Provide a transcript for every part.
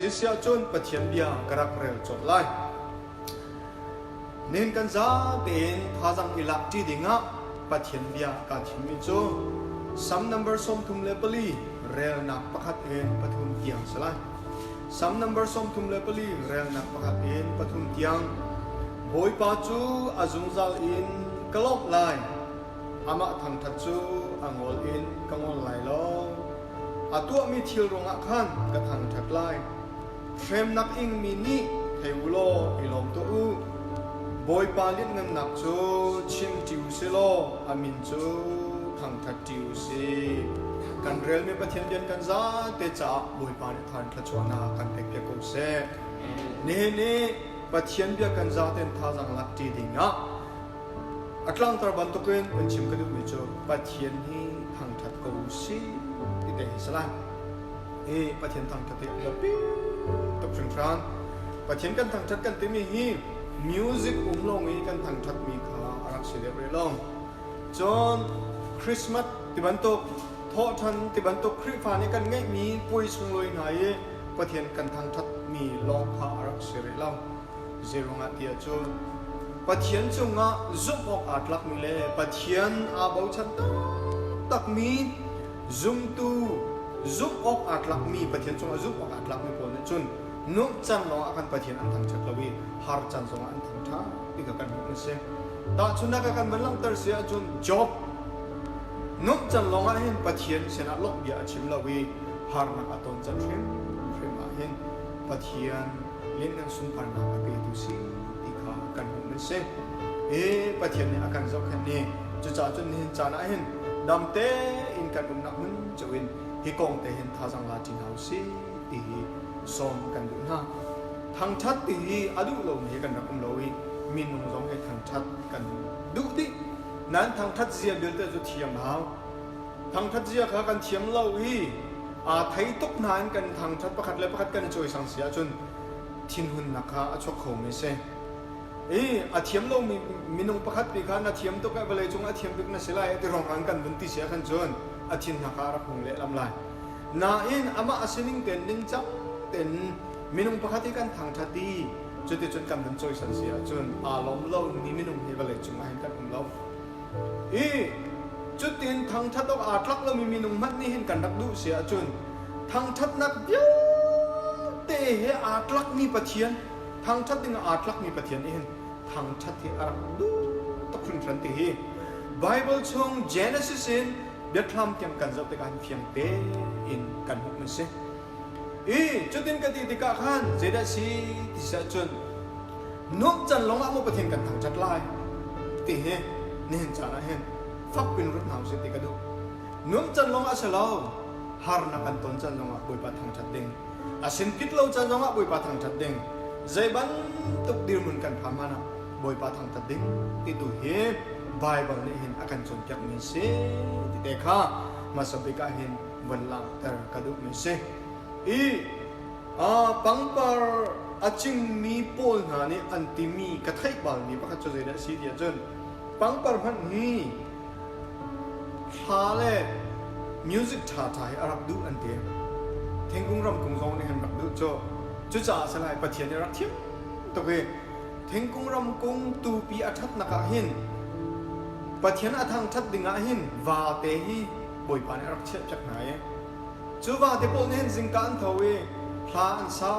Siah cun Pathian bia ka rak rel colh lai. Nihin kan za tein thazang i lak ṭi dingah Pathian bia kaa thimmi cu Sam number 34 relnak pakhat in pathum tiang si lai. Sam number 34 relnak pakhat in pathum tiang Bawipa cu a zungzal in ka lawmh lai. Amah thangṭhat cu a ngol in ka ngol lai lo. A tuahmi thil ruangah khan ka thangṭhat lai. Hremnak ingmi nih thei u law i lawm tuah u. Bawipa lianhngannak cu chim ṭi u si law a min cu thangṭhat ṭi u sih. Kan relmi Pathian rian kan zate caah Bawipa nih than thluachuahnak kan pekpiak ko seh. Nihin i Pathian bia kan zaten thazaang lak ṭi dingah A tlangtar bantukin an chim ka duhmi cu Pathian hi thangṭhat ko u sih ti te hi si lai. Hi Pathian thangṭhat hi a biapi tuk hringhran. Pathian kan thangṭhat kan timi hi music um lawng i kan thangṭhatmi kha a rak si deuh rih lo. Cun Christmas ti bantuk, thawhṭhan ti bantuk Khrihfa nih kan ngeihmi puai sunglawi hna i Pathian kan thangṭhatmi lawng kha a rak si rih lo. Zeiruangah ti ahcun Pathian cungah zumh awk aa tlakmi le Pathian aa bochan taktakmi zumtu zumh awk aa tlakmi Pathian cungah zumh awk aa tlakmi pawl nih cun nuamh caan lawngah kan Pathian an thangṭhat lo i har caan zongah an thangṭhat ti kha kan hmuh a si. Tahchunhnak ah kan van langhter si ahcun Job nuamh caan lawngah hin Pathian sinah lawmh bia a chim lo i harnak a ton caan hrimhrim ah hin Pathian lianngan sunparnak a petu si ti kha kan hmuh nan si. I Pathian nih a kan zohkhenh i cucaah cun nihin caan ah hin dam tein kan umnak hmun cio in hi kong te hin thazang la ṭi hna u sih ti hi sawm kan duh hna. Thangṭhat ti hi a duh lomi hi kan rak um lo i minung zong hi thangṭhat kan duh dih. Nan thangṭhat zia vialte cu thiam hau. Thangṭhat zia kha kan thiam lo i aa thei tuk hna in kan thangṭhat pakhat le pakhat kan i cawisang si ahcun thinhunnak kha a chuak khomi a si. I a thiam lomi minung pakhat pi kha na thiam tuk eh vawlei cung a thiam bik na si lai ti ruangah kan vun ti si ahkhan cun a thin hna kha a rak hung lehlam lai. Nain amah a sining tein ningcang tein minung pakhat i kan thangṭhat i cuticun kan vun cawisan si ahcun aa lawm lomi minung hi vawlei cung ah hin kan um lo. I cutin thangṭhat awk aa tlak lomi minung hmanh nih hin kan rak duh si ahcun thangṭhatnak vialte he aa tlakmi Pathian, thangṭhat ding ah aa tlakmi Pathian nih hin thangṭhat hi a rak duh tuk hringhran ti hi Bible chung Genesis in Biathlam tiang kan zoh tikah hin fiang tein kan hmuh mi si. I cutin ka ti tikah khan zeidah si ti si ahcun nuamh can lawngah maw Pathian kan thangṭhat lai ti hi nihin caan ah hin fak pin ruat hna usih ti ka duh. Nuamh can lawngah si lo, harnak kan ton can zongah Bawipa thangṭhat ding. A sin pit lo can zongah Bawipa thangṭhat ding. Zei bantuk dirhmun kan phan hmanh ah Bawipa thangṭhat ding ti tu hi Bible nih hin a kan cawnpiakmi si ti te kha hmasa bik ah hin von langhter ka duhmi si. I pangpar a cingmi pawl hna nih an timi ka theih balmi pakhat cu zeidah a si ti ahcun pangpar hmanh hi hla le music ṭhaṭha hi a rak duh an ti. Thingkung ramkung zong nih hin rak duh cu. Cucaah salai Pathian nih a rak thiam tuk i thingkung ramkung tupi a ṭhatnak ah hin Pathian a thangṭhat ding ah hin vate hi Bawipa nih a rak chiahpiak hna i Cu vate pawl nih hin zingka an tho i hla an sa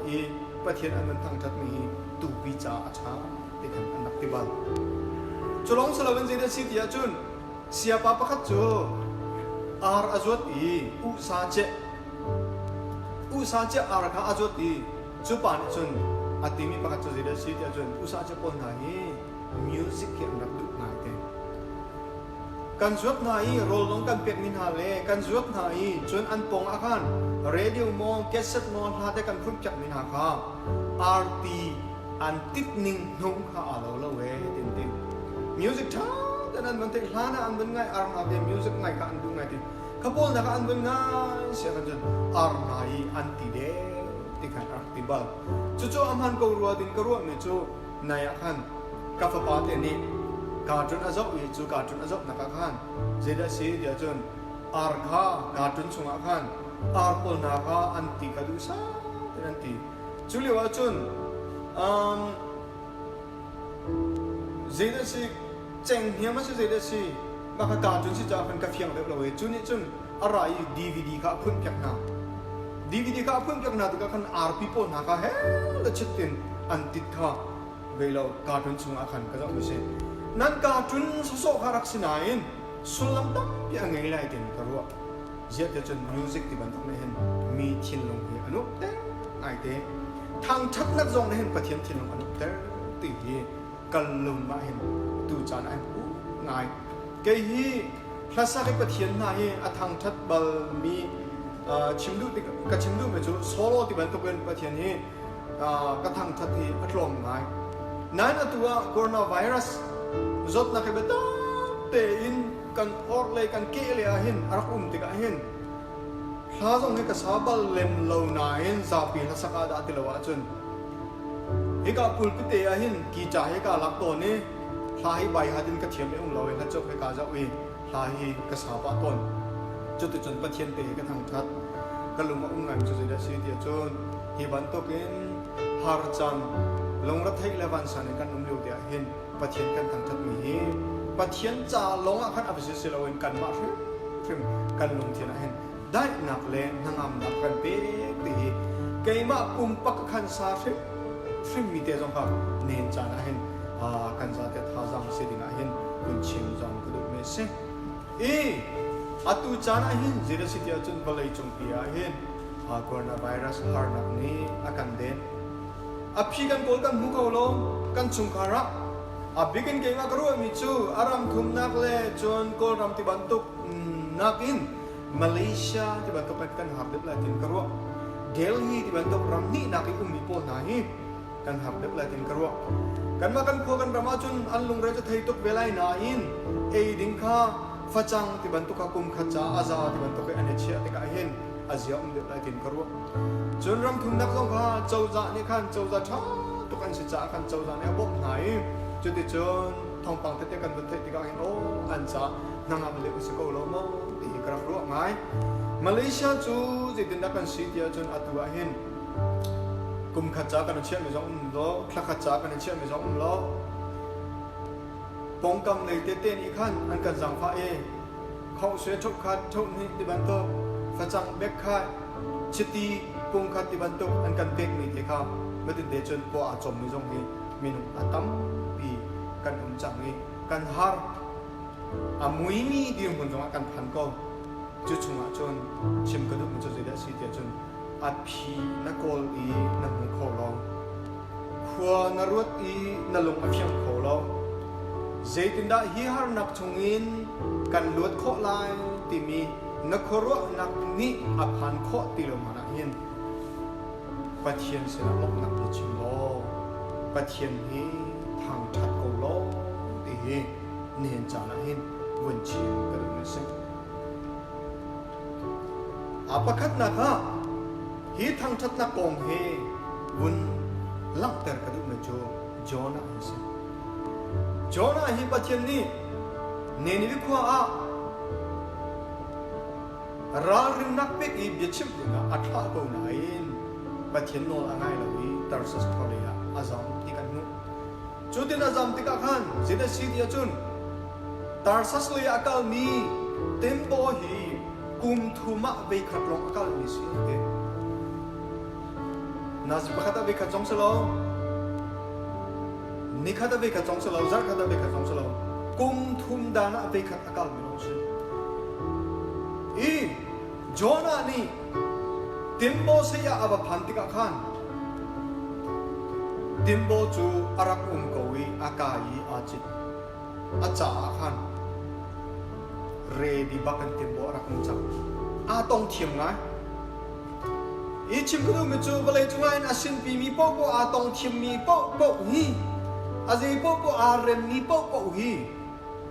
i Pathian an van thangṭhatmi hi tupi caah a ṭha ti khan an rak ti bal. Cu lawng si loin zeidah a si ti ahcun siapa pakhat cu ar a zuat i uhsa ceh uhsa ceh ar kha a zuat i cu pa nih cun a timi pakhat cu zeidah a si ti ahcun uhsa ceh pawl hna hi music hi an rak duh ngaite. Kan zuat hna i rawl zong kan pekmi hna le kan zuat hna i cun an pawng ah khan radio maw cassette maw hla te kan phunpiakmi hna kha arti an tit ning hnung kha aa lo lo ee tin ti. Music ṭha ten an van theih hlan ah an van ngai ar hna te music ngai kha an duh ngai ti. Kha pawl hna kha an van ngai sia khan cun ar hna i an ti deuh ti khan a rak ti bal. Cucu a hman ko rua din ka ruahmi cu nai ah khan ka fapa te nih cartoon a zoh i cu cartoon a zohnak ah khan zeidah a si tiah cun ar kha cartoon chungah khan ar pawl hna kha an ti kha duhsah. an ti. Cu lio ahcun um, zeidah si cenghngiam a si zeidah si mah kha cartoon si caah khan ka fiang deuh lo i cu nih cun a ra i DVD kha a phun piak hna. DVD kha a phun piak hna tikah khan arpi pawl hna kha hel le chit in an tit kha ve lo cartoon chungah khan ka zoh mi si. Nan cartoon sawsawh kha rak si nain sullam tampi a ngei lai tin ka ruah. Ziah tiah cun music ti bantuk nih hin mi thinlung hi a nuamhter ngaite. Thangṭhatnak zong nih hin Pathian thinlung a nuamhter ti hi kal lung ah hin tu caan ah hin ngai. Kei hi hlasak i Pathian hna hi a thangṭhat balmi chim duh tik ka chim duhmi cu solo ti bantukin Pathian hi ka thangṭhat hi a tlawm ngai. Nain atu ah coronavirus zawtnak hi biatak tein kan orhlei kan kehlei ah hin a rak um tikah hin hla zong hi ka sa bal lem lo nain zapi hlasak ah dah ti lo ahcun hika pulpit te ah hin guitar hi kaa lak tawn i hla hi bai hat in ka thiam i um lo i hla cuk hi kaa zoh i hla hi ka sa pah tawn. Cuticun Pathian te hi ka thangṭhat. Ka lung a um ngai cu zeidah a si tiah cun hi bantukin har caan lungretheih le vansan in kan um lio te ah hin Pathian kan thangṭhatmi hi Pathian ca lawng ah khan a va si si loin kanmah hrimhrim kan lungthin ah hin daihnak le hnangamnak kan pek ti hi keimah pumpak khan sa hrimhrim mi te zong kha nen caan ah hin kan zate thazaang si ding ah hin kun chim zong ka duh mi a si. I atu caan ah hin zeidah si tiah cun vawlei cungpi ah hin coronavirus harnak nih a kan den. A phi kan kawl kan hmu kho lo kan chungkhar ah. A bik in keimah ka ruahmi cu a ram thumnak le cun Kawlram ti bantuk nakin Malaysia ti bantuk kan har deuh lai tin ka ruah. Delhi ti bantuk ram hnihnak i ummi pawl hna hi kan har deuh lai tin ka ruah. Kanmah kan khua kan ram ahcun an lungre cu thei tuk ve lai nain ei ding kha facang ti bantuk kha kum khat caah a za ti bantuk i an i chiah tikah hin a zia um deuh lai tin ka ruah. Cun ram thumnak zong kha cozah nih khan cozah ṭha tuk an si caah khan cozah nih a bawmh hna i cuticun thawngpang tete kan vun theih tikah hin aw an ca hnangam le si ko lo maw ti hi ka rak ruah ngai. Malaysia cu zeitindah kan si ti ahcun atu ah hin kum khat ca kan i chiahmi zong um lo, thla khat ca kan i chiahmi zong um lo. Pawngkam lei tete nih khan an kan zaangfah i khonghsue ṭhukhat, ṭhuhnih ti bantuk, facang bekhai, chiti pungkhat ti bantuk an kan pekmi te kha matinte cun paw aa cawmmi zong hi minung a tampi kan um cang i kan har. A muimi dirhmun zongah kan phan ko. Cu chungah cun chim ka duhmi cu zeidah a si tiah cun a phi na kawl i na hmu kho lo. Khua na ruat i na lung a fiang kho lo. Zeitindah hi harnak chungin kan luat khawh lai timi na khuaruahnak nih a phan khawh ti lo hmanh ah hin Pathian sinah lawmhnak bia chim law Pathian hi thangṭhat ko law ti hi nihin caan ah hin vun chim ka duhmi a si. A pakhatnak ah hi thangṭhatnak kong hi vun langhter ka duhmi cu Jonah hi a si. Jonah hi Pathian nih Nineveh khua ah ralrinnak pek i biachimh dingah a thlah ko nain Pathian nawl a ngai lo i Tarsus khualei ah a zam ti kan hmuh. Cutin a zam tikah khan zeidah si ti ahcun Tarsas lei ah a kalmi Tempo hi kum thum ah veikhat lawng a kalmi si an ti. Nazi pakhat ah veikhat zong si lo, nikhat ah veikhat zong si lo, zarhkhat ah veikhat zong si lo, kum thum dan ah veikhat a kalmi lawng si. I Jonah nih Timbo sei ah a va phan tikah khan Timbo cu a rak um ko i a ka i aa cit. A caah khan ready bak in Timbo a rak um cang. Aa tong thiam ngai. I chim ka duhmi cu vawlei cungah hin a sinpimi paohpaoh aa tong thiammi paohpaoh hi a zei paohpaoh aa remmi paohpaoh hi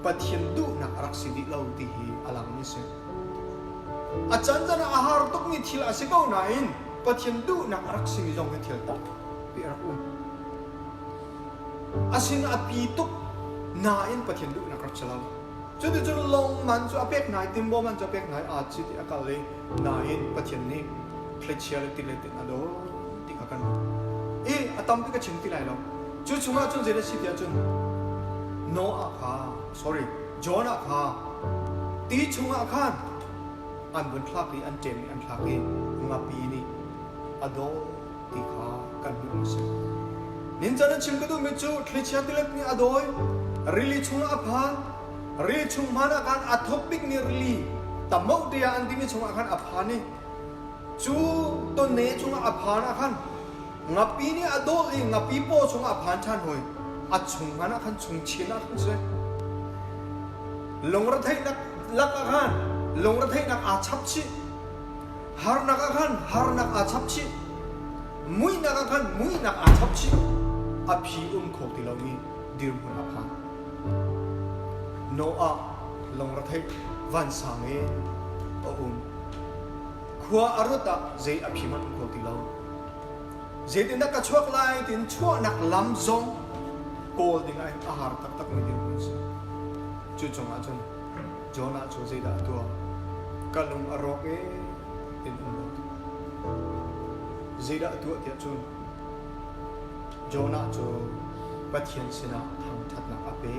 Pathian duhnak a rak si dih lo ti hi a langmi a si. A cancan ah a har tukmi thil a si ko nain Pathian duhnak a rak simi zong hi thil tampi a rak um. A sin a pi tuk nain Pathian duhnak rak si lo. Cuticun lawng man cu a pek hna i timbo man cu a pek hna i aa cit i a kal i nain Pathian nih thlichia le tilet in a dawn. A tampi ka chim ti lai lo. Cu chungah cun zei a si tiah cun Noah kha, sorry, Jonah kha ti chungah khan an vun thlak i an ṭem i an thlak i ngapi nih a daw ti kha kan hmuh a si. Nincan an chim ka duhmi cu thlichia tilet nih a dawi, rili chungah a phan, rili chung hmanh ah khan a thuk bikmi rili tamauh te ah an timi chungah khan a phan i cu tonne chungah a phan ah khan ngapi nih a dawh i ngapi paw chungah a phan ṭhan hoi. A chung hmanh ah khan chung chin ah khan si. Lungretheihnak lak ah khan lungretheihnak aa chap chih. Harnak ah khan harnak aa chap chih. Muihnak ah khan muihnak aa chap chih. A phi um kho ti lomi dirhmun a phan. Noah lungretheih vansang in a um. Khua a rut ah zei a phi hmanh um kho ti lo. Zeitindah ka chuak lai tiin chuahnak lam zong kawl ding ah a har taktakmi dirhmun a si. Cu cungah cun Jonah cu zeidah a tuah? Ka lung a rawk ee tiin um lo. Zeidah a tuah tiah cun Jonah cu Pathian sinah thangṭhatnak a pe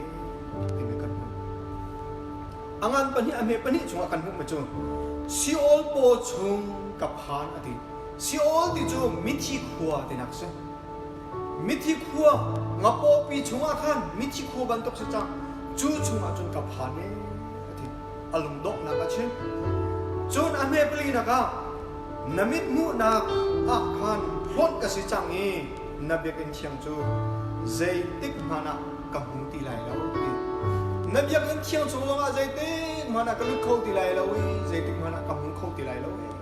timi kan hmuh. A ngan pahnih a hme pahnih chungah kan hmuhmi cu Sheol paw chung ka phan a ti. Sheol ti cu mithi khua tinak a si. Mithi khua ngapawpi chungah khan mithi khua bantuk si cang. Cu chungah cun ka phan ee a ti. A lungdonghnak a chim. Cun a hme palinak ah na mit hmuhnak ah khan hlawt ka si cang i na biakinn thiang cu zeitik hmanh ah ka hmu ti lai lo ti. Na biakinn thiang chung zongah zeitik hmanh ah ka lut kho ti lai lo i zeitik hmanh ah ka hmu kho ti lai lo ee.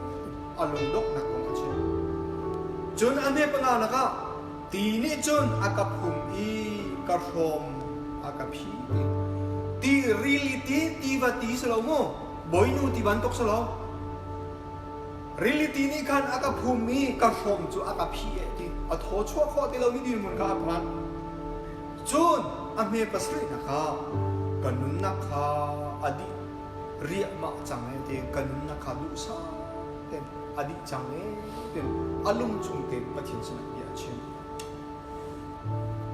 A lungdonghnak kong a chim. Cun a hme panga lakah ti nih cun a ka phum i ka hrawm a ka phi ti. Ti rili ti tiva ti si lo mu bawinu ti bantuk si lo. Rili ti nih khan a ka phum i ka hrawm cu a ka phi eh ti. A thaw chuah khawh ti lomi dirhmun kha a phan. Cun a hme pasarihnak ah ka nunnak kha a dih riahmah cang ee ti ka nunnak kha duhsah tein a dih cang ee tiin a lung chung tein Pathian sinah bia a chim.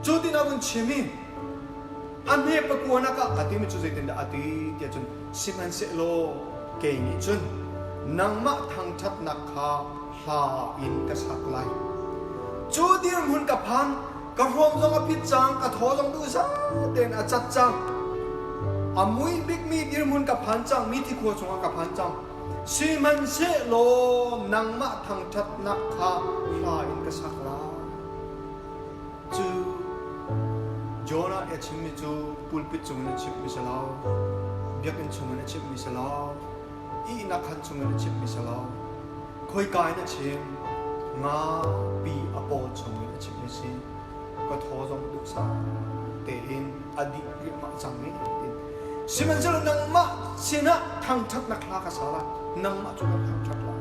Cu tin a vun chim i a hme pakuanak ah a timi cu zeitindah a ti tiah cun sihmanhsehlaw kei nih cun nangmah thangṭhatnak kha hla in ka sak lai. Cu dirhmun ka phan Ka hrawm zong a phit cang, ka thaw zong duhsah tein a cat cang. A mui bikmi dirhmun ka phan cang, mi tikhua chungah ka phan cang. Sihmanhsehlaw nangmah thangṭhatnak kha hla in ka sak lai. Cu Jonah nih a chimmi cu pulpit cungin a chimmi si lo, biakinn chungin a chimmi si lo, ihnak khan chungin a chimmi si lo. Khoika in a chim? Ngapi a paw chungin a chim a si. Ka thaw zong duhsah tein a dih riahmah cang i tiin. Sihmanhsehlaw nangmah sinah thangṭhatnak hla ka sa lai. Nangmah cu kan thangṭhat lai.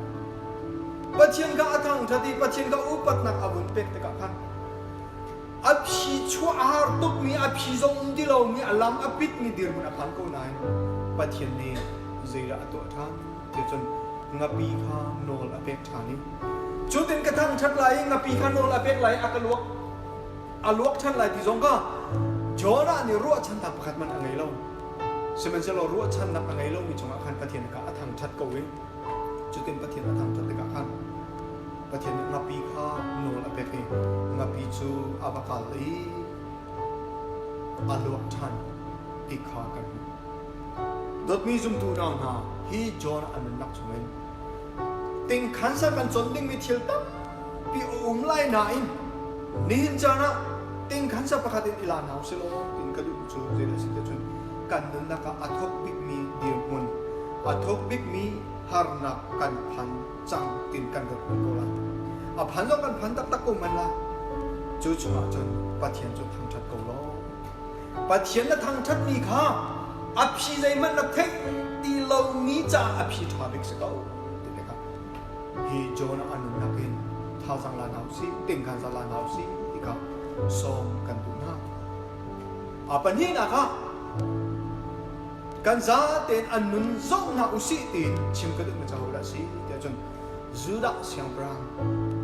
Pathian kha a thangṭhat i Pathian kha upatnak a vun pek tikah khan a phi chuah a har tukmi, a phi zong um ti lomi, a lam a pitmi dirhmun a phan ko nain Pathian nih zeidah a tuah ṭhan? Ticun ngapi kha nawl a pek ṭhan i cutin ka thangṭhat lai i ngapi kha nawl a pek lai i a ka luak a luak ṭhan lai ti zong kha Jonah nih ruahchannak pakhat hmanh a ngei lo. Sihmanhsehlaw ruahchannak a ngei lomi cungah khan Pathian kha a thangṭhat ko i cutin Pathian a thangṭhat tikah khan Pathian nih ngapi kha nawl a pek i ngapi cu a va kal i a luak ṭhan ti kha kan hmuh. Dawtmi zumtu unau hna, hi John a nunnak chungin tingkhansa kan cawn dingmi thil tampi a um lai nain nihin caan ah tingkhansa pakhat in i la hna usih law tin ka duh cu zeidah a si ti cun kan nunnak ah a thuk bikmi dirhmun, a thuk bikmi harnak kan phan cang tin kan ruat men ko lai. A phan zong kan phan taktak ko men lai. Cu chungah cun Pathian cu thangṭhat ko law Pathian na thangṭhatmi kha a phi zeihmanh na theih ti lomi caah a phi ṭha bik si ko ti tikah hi Jonah a nunnak in thazaang la hna usih tingkhan za la hna usih ti kha sawm kan duh hna. A pahnihnak ah kan zatein an nun zoh hna usih tiin chim ka duhmi cu dah si tiah cun Judah siangpahrang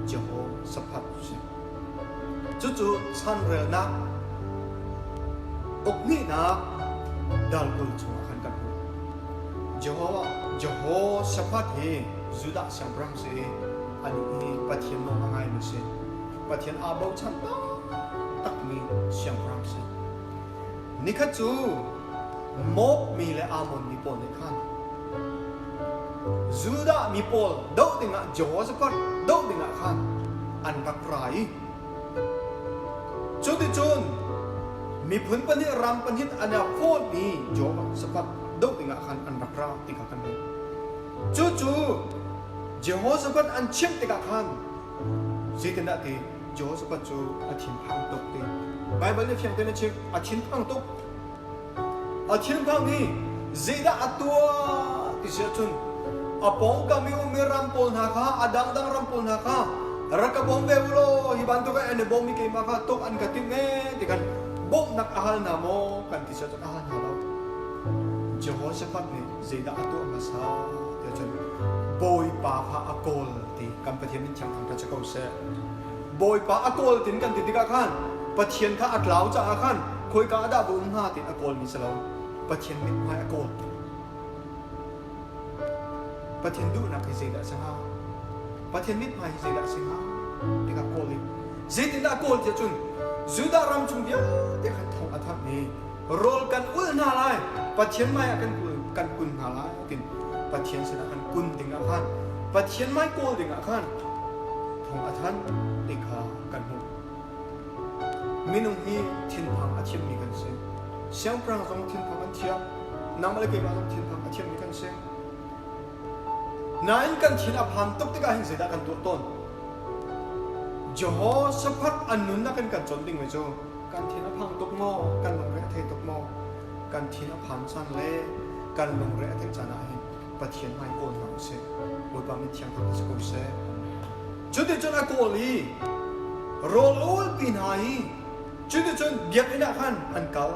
Jehoshaphat si. Cucu chanrelnak ukhnihnak dal 20 chungah khan kan hmuh. Jehovah Jehoshaphat hi Judah siangpahrang si i anih hi Pathian nawl a ngaimi si. Pathian aa bochan taktakmi siangpahrang si. Nikhat cu Moab mi le Ammon mi pawl nih khan Judah mi pawl doh dingah Jehoshaphat doh dingah khan an rak ra i cuticun miphun pahnih ram pahnih an i fawt i Jehoshaphat doh dingah khan an rak ra ti kha kan hmuh. Cucu Jehoshaphat an chimh tikah khan zeitindah ti Jehoshaphat cu a thinphang tuk ti. Baibal nih fiang tein a chim, a thinphang tuk. A thinphang i zeidah a tuah ti si ahcun a pawngkam i ummi ram pawl hna kha, a dangdang ram pawl hna kha rak ka bawm ve u law hi bantuk in an i bawm i keimah kha tuk an ka timh ee ti khan bawmhnak a hal hna maw kan ti si ahcun a hal hna lo. Jehoshaphat nih zeidah a tuah hmasa ti ahcun Bawipa kha a kawl ti kan Pathian min thiang thangṭhat si ko seh. Bawipa a kawl tin kan ti tikah khan Pathian kha a tlau caah khan khoika ah dah va um hnga tiin a kawlmi si lo. Pathian mithmai a kawl. Pathian duhnak hi zeidah a si hnga? Pathian mithmai hi zeidah a si hnga? Tikah kawl i zeitindah a kawl tiah cun Judah ram chung vialte khan thawng a thanh i rawl kan ul hna lai Pathian hmai ah kan kan kun hna lai tin Pathian sinah kan kun ding ah khan Pathian hmai kawl ding ah khan thawng a thanh ti kha kan hmuh. Minung hi thinphang a thiammi kan si. Siangpahrang zong thinphang an thiam. Nangmah le keimah zong thinphang a thiammi kan si. Nain kan thin a phan tuk tikah hin zeidah kan tuah tawn? Jehoshaphat an nunnak in kan cawn dingmi cu kan thin a phang tuk maw? Kan lungre a thei tuk maw? Kan thin a phan caan le kan lungre a theih caan ah hin Pathian hmai kawl hna usih. Bawipa min thiang thangṭhat si ko seh. Cuticun a kawl i rawl a ulpi hna i cuticun biakinn ah khan an kal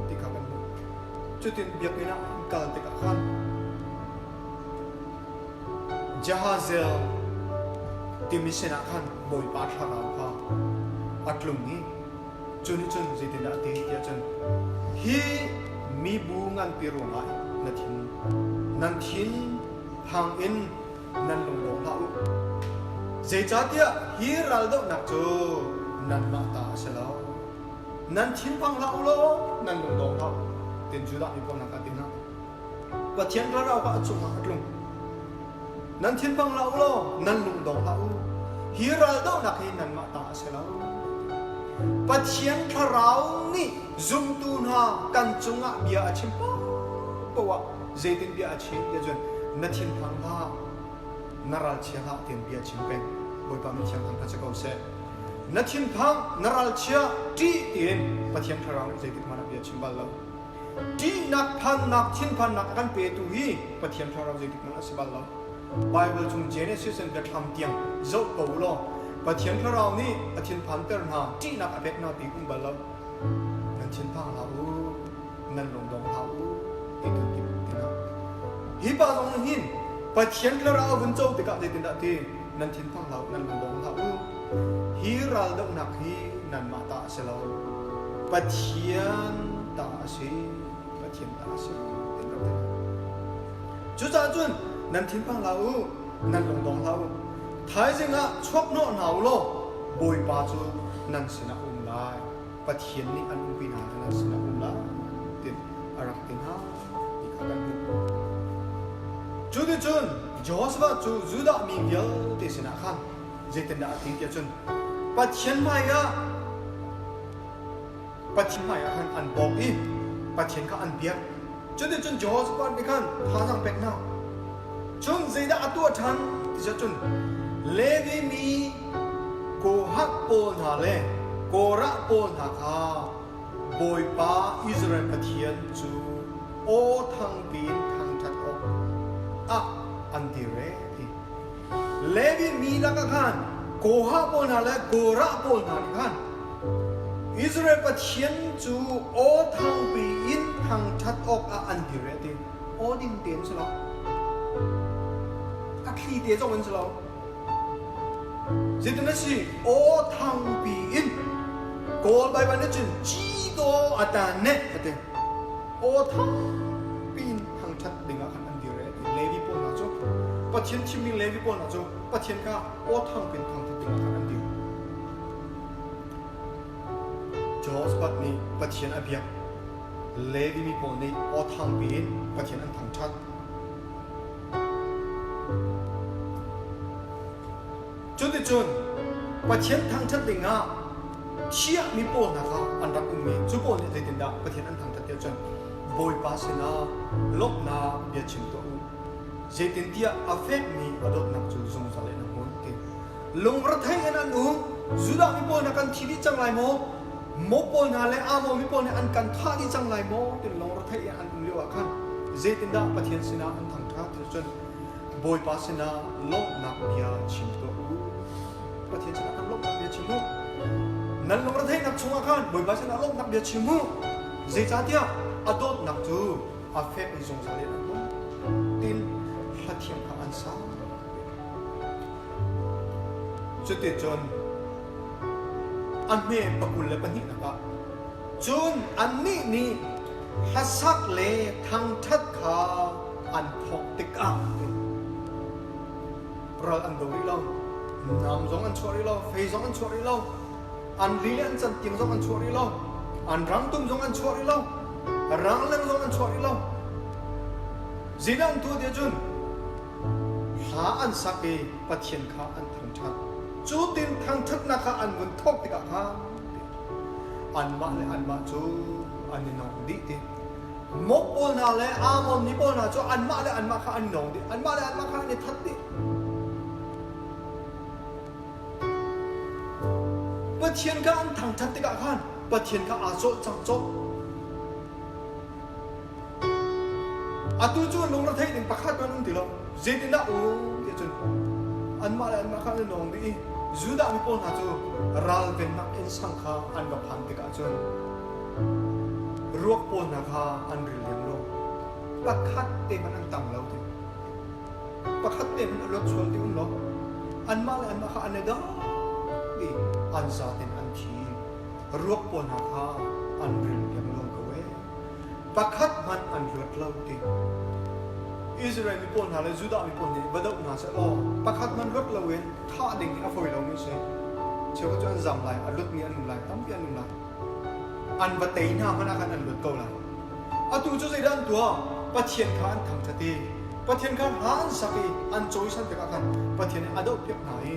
ti kha kan hmuh. Cutin biakinn ah an kal tikah khan Jahaziel timi sinah khan Bawipa thlarau kha a tlung i Cu nih cun zeitindah a ti tiah cun hi mibu nganpi ruangah na thin nan thin phang in nan lungdong hlah u. Zeicahtiah hi raldohnak cu nanmah ta a si lo. Nan thinphang hlah u law nan lungdong hlah u. Tin Judah mi pawl hna kha a ti hna. Pathian thlarau kha a cungah a tlung. Nan thinphang hlah u law nan lungdong hlah u. Hi raldohnak hi nanmah ta a si lo. Pathian thlarau nih zumtu hna kan cungah bia a chim paohpaoh ah zeitin bia a chim tiah cun na thinphang hlah, na ralchia hlah tian bia chim peng. Bawipa min thiang thangṭhat si ko seh. Na thinphang, na ralchia, ṭih tiin Pathian thlarau nih zeitik hmanh ah bia chim bal lo. Ṭihnak, phannak, thinphannak a kan petu hi Pathian thlarau zeitik hmanh a si bal lo. Bible chung Genesis in Biathlam tiang zoh ko u law Pathian thlarau nih a thinphanter hna, ṭihnak a pek hna ti um bal lo. Nan thinphang hlah u, nan lungdong hlah u, ti tu ti hna. Hi pa zong nih hin Pathian thlarau a vun co tikah zeitindah ti nan thinphang hlah u, nan lungdong hlah u. Hi raldohnak hi nanmah ta a si lo. Pathian ta a si. Pathian ta a si. Tin rak ti. Cucaah cun nan thinphang hlah u, nan lungdong hlah u. Thaizing ah chuak hnawh hna u law Bawipa cu nan sinah a um lai. Pathian nih an umpi hna nan sinah a um lai tin a rak ti hna ti kha kan hmuh. Cuticun Jehoshaphat cu Judah mi vialte sinah khan zeitindah a ti tiah cun Pathian hmaiah Pathian hmaiah khan an bawk i Pathian kha an biak. Cuticun Jehoshaphat nih khan thazaang pek hna. Cun zeidah a tuah ṭhan ti cun Levi mi Kohath pawl hna le Korah pawl hna kha Bawipa Israel Pathian cu aw thangpi in thangṭhat awk ah an dir ee ti. Levi mi lakah khan Kohath pawl hna le Korah pawl hna nih khan Israel Pathian cu aw thangpi in thangṭhat awkah an dir ee ti. Aw ding tein si lo. A thli te zong in si lo. Zeitin a si? Aw thangpi in. Kawl Baibal nih cun ci daw a tan ne a ti. Aw thangpi in thangṭhat dingah khan an dir e ti. Levi pawl hna cu Pathian thimmi Levi pawl hna cu Pathian kha aw thangpi in thangṭhat dingah khan an dir. Jehoshaphat nih Pathian a biak. Levi mi pawl nih aw thangpi in Pathian an thangṭhat. Cuticun Pathian thangṭhat dingah thiahmi pawl hna kha an rak um i cu pawl nih zeitindah Pathian an thangṭhat ti ahcun Bawipa sinah lawmhnak bia chim tuah u. Zeitintiah a fekmi a dawtnak cu zungzal in a hmun ti. Lungrethei in an um. Judah mi pawl hna kan thi dih cang lai maw? Moab pawl hna le Ammon mi pawl nih an kan thah dih cang lai maw? Ti lungrethei in an um lio ah khan zeitindah Pathian sinah an thangṭhat ti cun Bawipa sinah lawmhnak bia chim tuah u. Pathian sinah kan lawmhnak bia chim u. Nan lungretheihnak chungah khan Bawipa sinah lawmhnak bia chim u. Zeicahtiah a dawtnak cu a fek i zungzal in a hmun. Tin hlathiam kha an sa. Cuticun a hme pakul le pahnihnak ah cun annih nih hlasak le thangṭhat kha an thawk tikah ral an do rih lo, nam zong an chuah rih lo, fei zong an chuah rih lo, an ri le an cantiang zong an chuah rih lo, an rangtum zong an chuah rih lo, rangleng zong an chuah rih lo. Zeidah an tuah tiah cun hla an sak i Pathian kha an thangṭhat. Cu tin thangṭhatnak kha an vun thawk tikah khan anmah le anmah cu an i nong dih ti. Moab pawl hna le Ammon mi pawl hna cu anmah le anmah kha an i nong dih. Anmah le anmah kha an i that dih. Pathian kha an thangṭhat tikah khan Pathian kha aa cawlh cang cawlh. Atu cu lungretheih ding pakhat hmanh um ti lo. Zeitindah um ti cun anmah le anmah kha an i nawng dih i Judah mi pawl hna cu ralvennak innsang kha an va phan tikah cun ruak pawl hna kha an ril lem lo. Pakhat te hmanh an tang lo ti. Pakhat te hmanh a luat sual ti um lo. Anmah le anmah kha an i dang i an zaten an thi. Ruak pawl hna kha an ril lem lo ko ee. Pakhat hmanh an luat lo ti. Israel mi pawl hna le Judah mi pawl nih va doh hna seh law pakhat hmanh luat loin thah ding hi a fawi lomi a si. Cheukhat cu an zam lai, a luatmi an um lai, tampi an um lai. An va tei hna hmanh ah khan an luat ko lai. Atu cu zeidah an tuah? Pathian kha an thangṭhat i Pathian kha hla an sak i an cawisan tikah khan Pathian nih a dohpiak hna i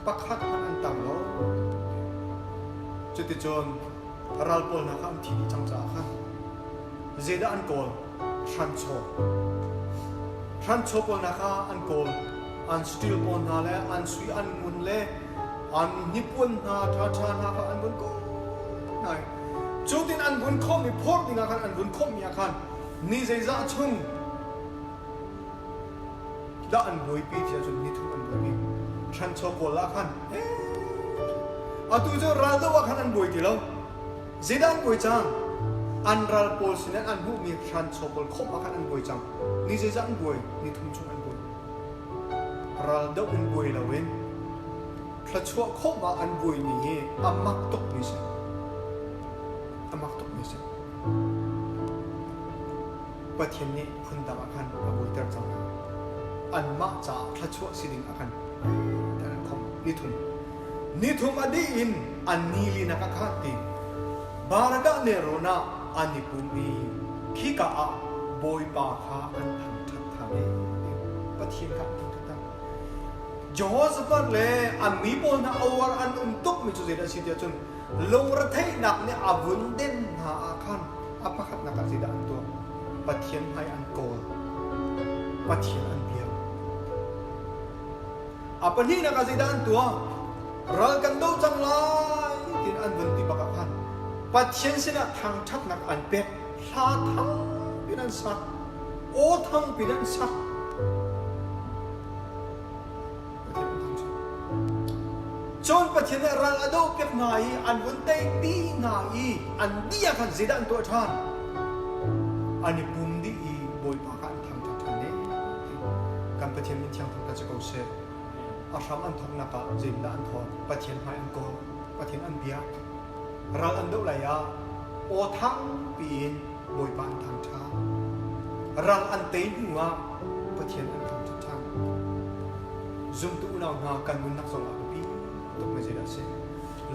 pakhat hmanh an tang lo. Cuticun ral pawl hna kha an thi dih cang caah khan zeidah an kawl? Hranchaw. Hranchaw pawl hna kha an kawl. An steel pawl hna le an sui an ngun le an hnipuan hna ṭhaṭha hna kha an vun kawl hna i cutin an vun khawmh i phorh dingah khan an vun khawmhmi ah khan ni zeizah chung dah an buaipi ti ahcun nithum an buaipi. Hranchaw kawl ah khan atu cu raldoh ah khan an buai ti lo. Zeidah an buai cang? An ral pawl sin an hmuhmi hranchaw pawl khawmh ah khan an buai cang. Ni zeizah an buai? Nithum chung an buai. Raldoh in buai loin thluachuah khawmh ah an buaimi hi a mak tukmi si. A mak tukmi si. Pathian nih phundang ah khan a buaiter cang hna. Anmah caah thluachuah si ding ah khan an khawmh nithum. Nithum a dih in an ni linak ah khan ti Barakah nelrawn ah an i pum i khika ah Bawipa kha an thangṭhat than i Pathian kha an thangṭhat than. Jehoshaphat le an mi pawl hna a uar an um tukmi cu zeidah a si tiah cun lungretheihnak nih a vun den hna ah khan a pakhatnak ah zeidah an tuah? Pathian hmai an kawl. Pathian an biak. A pahnihnak ah zeidah an tuah? Ral kan do cang lai tiin an vun ti bak ah khan Pathian sinah thangṭhatnak an pek. Hla thang piin an sak. Aw thang piin an sak. Pathian an thangṭhat. Cun Pathian nih ral a dohpiak hna i an vun teipi hna i an dih ah khan zeidah an tuah ṭhan? An i pum dih i Bawipa kha an thangṭhat ṭhan e. Kan Pathian min thiang thangṭhat si ko seh. A hram an thawknak ah zeitindah an thawk? Pathian hmai an kawl. Pathian an biak. Ral an doh lai ah aw thang piin Bawipa an thangṭhat. Ral an tei hnu ah Pathian an thangṭhat ṭhan. Zumtu unau hna kan nunnak zong ah biapi tuk mi zeidah a si?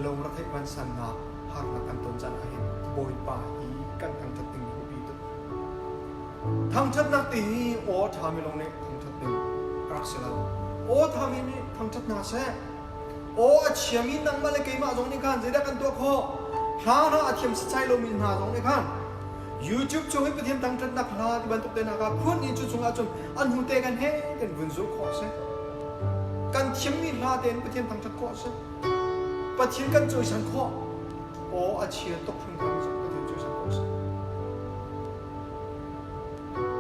Lungretheih vansannak harnak kan ton caan ahhin Bawipa hi kan thangṭhat ding hi biapi tuk. Thangṭhatnak ti hi aw ṭhami lawng nih thangṭhat ding a rak si lo. Aw ṭhami nih thangṭhat hna seh. Aw a chiami nangmah le keimah zong nih khan zeidah kan tuah khawh? Hla hna a thiam setsai lomi hna zong nih khan YouTube chung i Pathian thangṭhatnak hla ti bantuk te hna kha phun i cu chungah cun an hnu te kan he kan vun zulh khawh a si. Kan thiammi hla tein Pathian thangṭhat khawh a si. Pathian kan cawisan khawh. Aw a chia tuk hringhran zong Pathian cawisan khawh a si.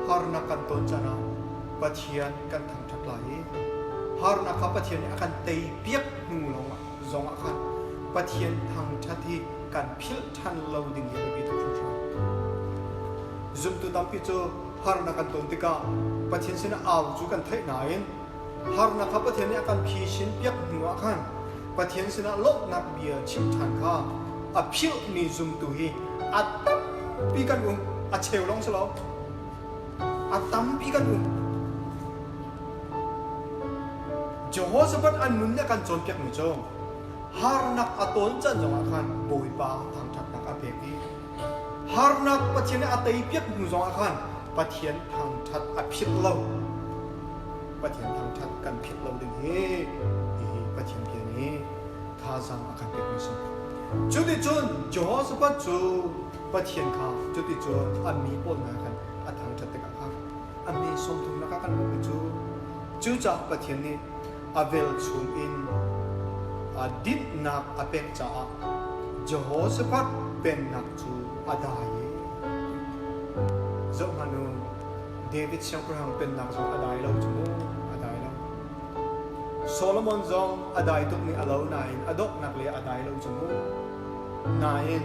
Harnak kan ton caan ah Pathian kan thangṭhat lai i harnak kha Pathian nih a kan teipiak hnu lawngah zongah khan Pathian thangṭhat hi kan philh ṭhan lo ding hi a biapi tuk hringhran. Zumtu tampi cu harnak kan ton tikah Pathian sinah au cu kan theih nain harnak kha Pathian nih a kan phisin piak hnu ah khan Pathian sinah lawmhnak bia chim ṭhan kha a philhmi zumtu hi a tampi kan um. A cheu lawng si lo. A tampi kan um. Jehoshaphat an nun nih a kan cawnpiakmi cu harnak a tawn can zongah khan Bawipa thangṭhatnak a pek i harnak Pathian nih a teipiak hnu zongah khan Pathian thangṭhat a philh lo. Pathian thangṭhat kan philh lo ding hi hihi Pathian bia nih thazaang a kan pekmi a si. Cuticun Jehoshaphat cu Pathian kha cuticun a mi pawl hna khan a thangṭhat tikah khan a mi 30 lakah kan hmuhmi cu cucaah Pathian nih a velchum in a dinhnak a pek caah Jehoshaphat pennak cu a dai i zohhmanh u David siangpahrang pennak zong a dai lo cu mu, a dai lo. Solomon zong a dai tukmi a lo nain a donghnak le a dai lo cu mu. Nain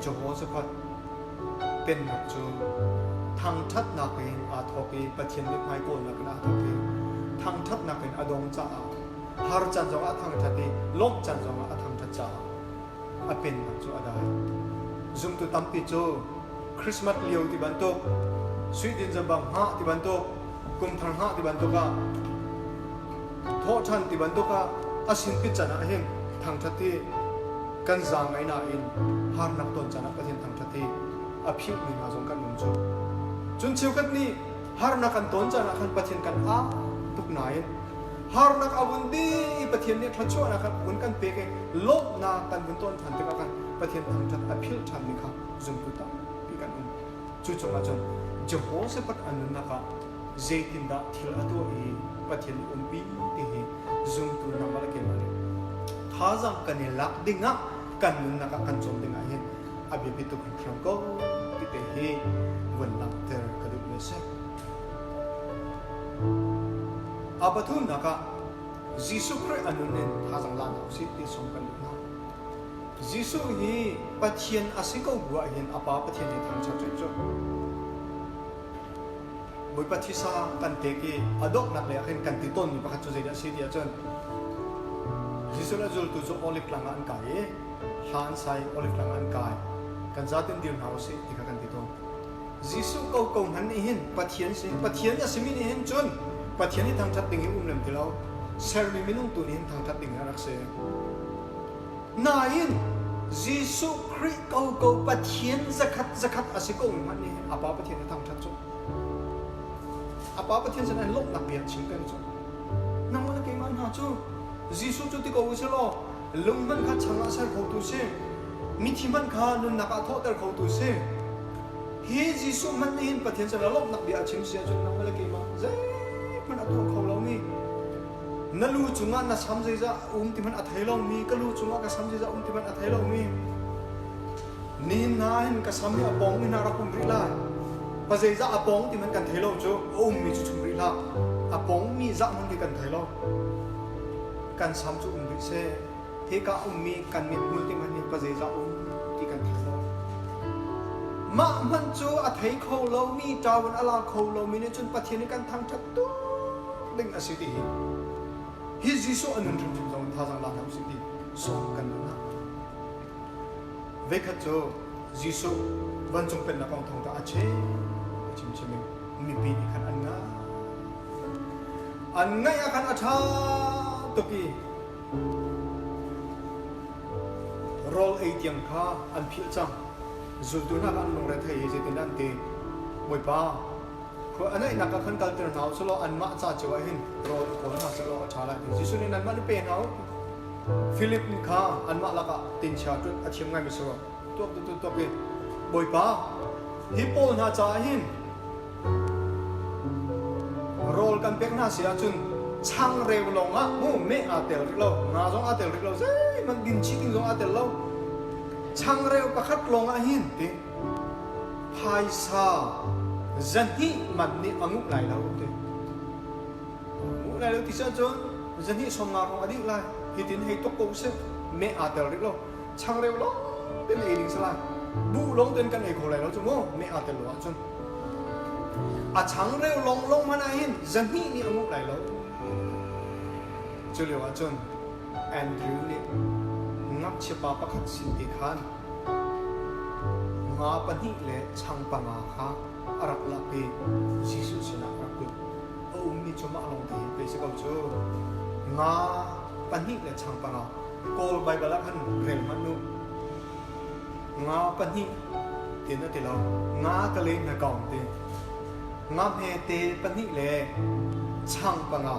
Jehoshaphat pennak cu thangṭhatnak in aa thawk i Pathian mithmai kawlnak in aa thawk i thangṭhatnak in a dong caah har caan zongah a thangṭhat i lawmh caan zongah a thangṭhat caah a pennak cu a dai. Zumtu tampi cu Christmas lio ti bantuk, Suidin zambang hngah ti bantuk, kumthar hngah ti bantuk ah, thawhṭhan ti bantuk ah a sinpit can ah hin thangṭhat hi kan zaang ngai nain harnak ton caan ah Pathian thangṭhat hi a philhmi hna zong kan um cu. Cun cheukhat nih harnak kan ton caan ah khan Pathian kan aa tuk nain harnak a vun dih i Pathian nih thluachuahnak a vun kan pek i lawmhnak kan vun ton ṭhan tikah khan Pathian thangṭhat a philh ṭhanmi kha zumtu tampi kan um. Cu cungah cun Jehoshaphat a nunnak ah zeitindah thil a tuah i Pathian nih umpi ti hi zumtu nangmah le keimah nih thazaang kan i lak dingah kan nunnak ah kan cawn dingah hin a biapi tuk hringhran ko ti te hi vun langhter ka duhmi a si. A pathumnak ah Jesuh Khrih a nun in thazaang la hna usih ti sawm kan duh hna. Jesuh hi Pathian a si ko bu ah hin a Pa Pathian he thangṭhat rih cu. Bawipa thisa kan pek i a donghnak lei ah khin kan ti tawnmi pakhat cu zeidah a si ti ahcun Jesuh le zultu cu Olive tlang ah an kai i hla an sai Olive tlang ah an kai. Kan zaten dir hna usih ti kha kan ti tawn. Jesuh ko ko hmanh nih hin Pathian si Pathian a simi nih hin cun Pathian i thangṭhat ding hi um lem ti lo. Sermi minung tu nih hin thangṭhat ding hi a rak si. Nain Jesuh Khrih ko ko Pathian zakhat zakhat a si ko mi hmanh nih a Pa Pathian a thangṭhat cu. A Pa Pathian sin an lawmhnak bia chim peng cu. Nangmah le keimah hna cu Jesuh cu ti ko u sih law lung hmanh kha chang ah ser khotu si. Mithi hmanh kha nunnak ah thawhter khotu si. Hi Jesuh hmanh nih hin Pathian sin ah lawmhnak bia a chim si ahcun nangmah le keimah zeihmanh a tuah kho lomi na lu cungah na sam zeizah um ti hmanh a thei lomi ka lu cungah ka sam zeizah um ti hmanh a thei lomi nihin na hin ka sam hi a pong in rak um rih lai pa zeizah a pong ti hmanh kan thei lo cu a ummi cu chung rih hlah a pongmi zah hmanh khi kan thei lo kan sam cu um rih seh hika ummi kan mithmul ti hmanh hi pa zeizah um ti kan thei lo mah hmanh cu a thei kho lomi ṭawan a la kho lomi nih cun Pathian nih kan thangṭhat tuk ding a si ti hi hi Jesuh a nun hrimhrim zong thazaang la hna usih ti sawm kan duh hna. Veikhat cu Jesuh vancung pennak kong thawngtha a chim a chim chim in mipi nih khan an ngai. An ngaih ah khan a ṭha tuk i rawl ei tiang kha an philh cang. Zultu hna kha an lungre thei i zeitindah an ti? Bawipa, khua a naihnak ah khan kalter hna u selaw anmah ca cio ah hin rawl i kawl hna sehlaw a ṭha lai ti. Jesuh nih nanmah nih pe hna u. Filip nih kha anmah lakah tinchia ṭut a thiam ngaimi si rua. Tuak tu tuak i Bawipa, hi pawl hna caah hin rawl kan pek hna si ahcun changreu lawngah mu meh aa tel rih lo, nga zong aa tel rih lo, zeihmanh din chih ding zong aa tel lo. Changreu pakhat lawngah hin ti phaisa zahnih man nih a nguh lai lo ti. Nguh lai lo ti si ahcun zahnih 50 hrawng a dih lai. Hitin hei tuk ko usih. Meh aa tel rih lo. Changreu lawng ten ei ding si lai. Buh lawng ten kan ei kho lai lo cu mu. Meh aa tel lo ahcun. A changreu lawng lawng hmanh ah hin zahnih nih a nguh lai lo. Cu lio ahcun Andrew nih ngakchiapa pakhat sin te khan nga pahnih le chang panga kha a rak lak i Jesuh sinah a rak put. A ummi cu mah lawng te hi pei si ko cu. Nga pahnih le chang panga. Kawl Baibal ah khan rel hmanh u. Nga pahnih tin a ti lo. Nga ka le na kong ti. Nga hmete pahnih le chang panga.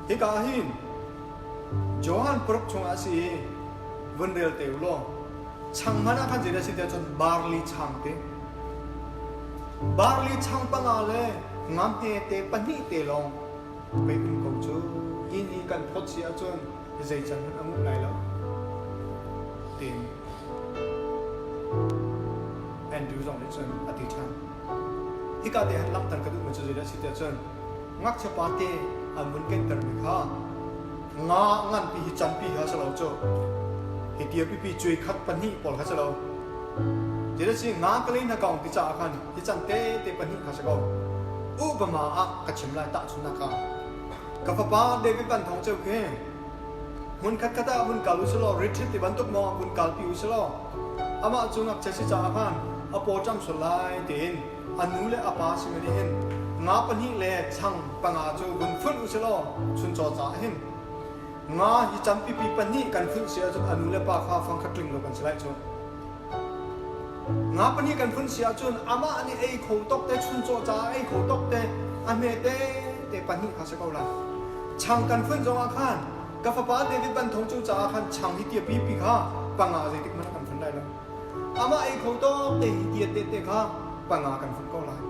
Hika ah hin Johan paruk chungah a si i vun rel te u law chang hmanh ah khan zeidah a si tiah cun barley chang ti. Barley chang panga le nga hmete pahnih te lawng pei um ko cu. Hi ni kan phawt si ahcun zei can hmanh a nguh lai lo. Tiin Andrew zong nih cun a ti ṭhan. Hika te han langhter ka duhmi cu zeidah a si tiah cun ngakchia pa te an vun kentermi kha nga nganpi hi canpi kha si lo cu hi tia pipi cuai khat pahnih pawl kha si lo ti si nga ka le na kaung ti caah khan hi can te te pahnih kha si ko upama ah ka chim lai tahchunnak ah ka fapa David Van Thawng Ceu khi hmun khat khat ah vun kal u selaw retreat ti bantuk maw vun kalpi u selaw amah cu ngakchia si caah khan a paw ṭam sual lai tiin a nu le a pa simi nih hin nga pahnih le chang panga cu vun funh u selaw chuncaw caah hin nga hi cam pipi pahnih kan funh si ahcun a nu le pa kha fangkhat tling lo kan si lai cu. Nga pahnih kan funh si ahcun amah nih ei kho tok te chuncaw caah ei kho tok te a hme te te pahnih kha si ko lai. Chang kan funh zongah khan ka fapa David Van Thong cu caah khan chang hi tia pipi kha panga zeitik hmanh ah kan fun lai lo. Amah ei kho tawk te hi tia te te kha panga kan fun ko lai.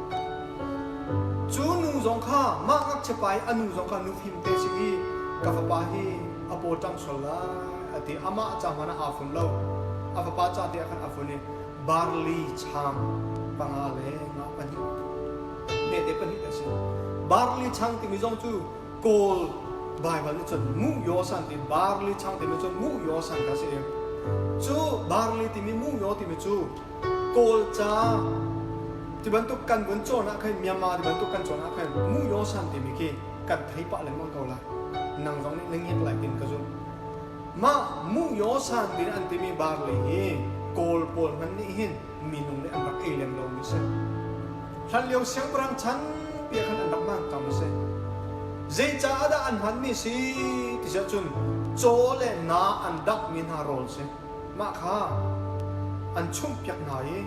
Cu nu zong kha mah ngakchia pa i a nu zong kha nu fim te si i ka fapa hi a paw ṭang sual lai a ti. Amah ca hmanh ah aa fun lo. A fapa ca te ah khan a fun i barley chang panga le nga pahnih hmete pahnih a si. Barley chang timi zong cu Kawl Baibal nih cun mu yaw san ti barley chang timi cu mu yaw san kha si i cu barley timi mu yaw timi cu Kawl ca ti bantuk kan vun cawn ah khin Myanmar ti bantuk kan cawn ah khin mu yaw san timi khi kan thei pah lengmang ko lai. Nang zong nih na ngiat lai tin ka zumh. Mah mu yaw san tin an timi barley hi Kawl pawl hmanh nih hin minung nih an rak ei lem lomi si. Hlanlio siangpahrang chan pi ah khan an rak hman cangmi si. Zeicaah dah an hmanmi si ti si ahcun caw le nga an danghmi hna rawl si. Mah kha an chumhpiak hna i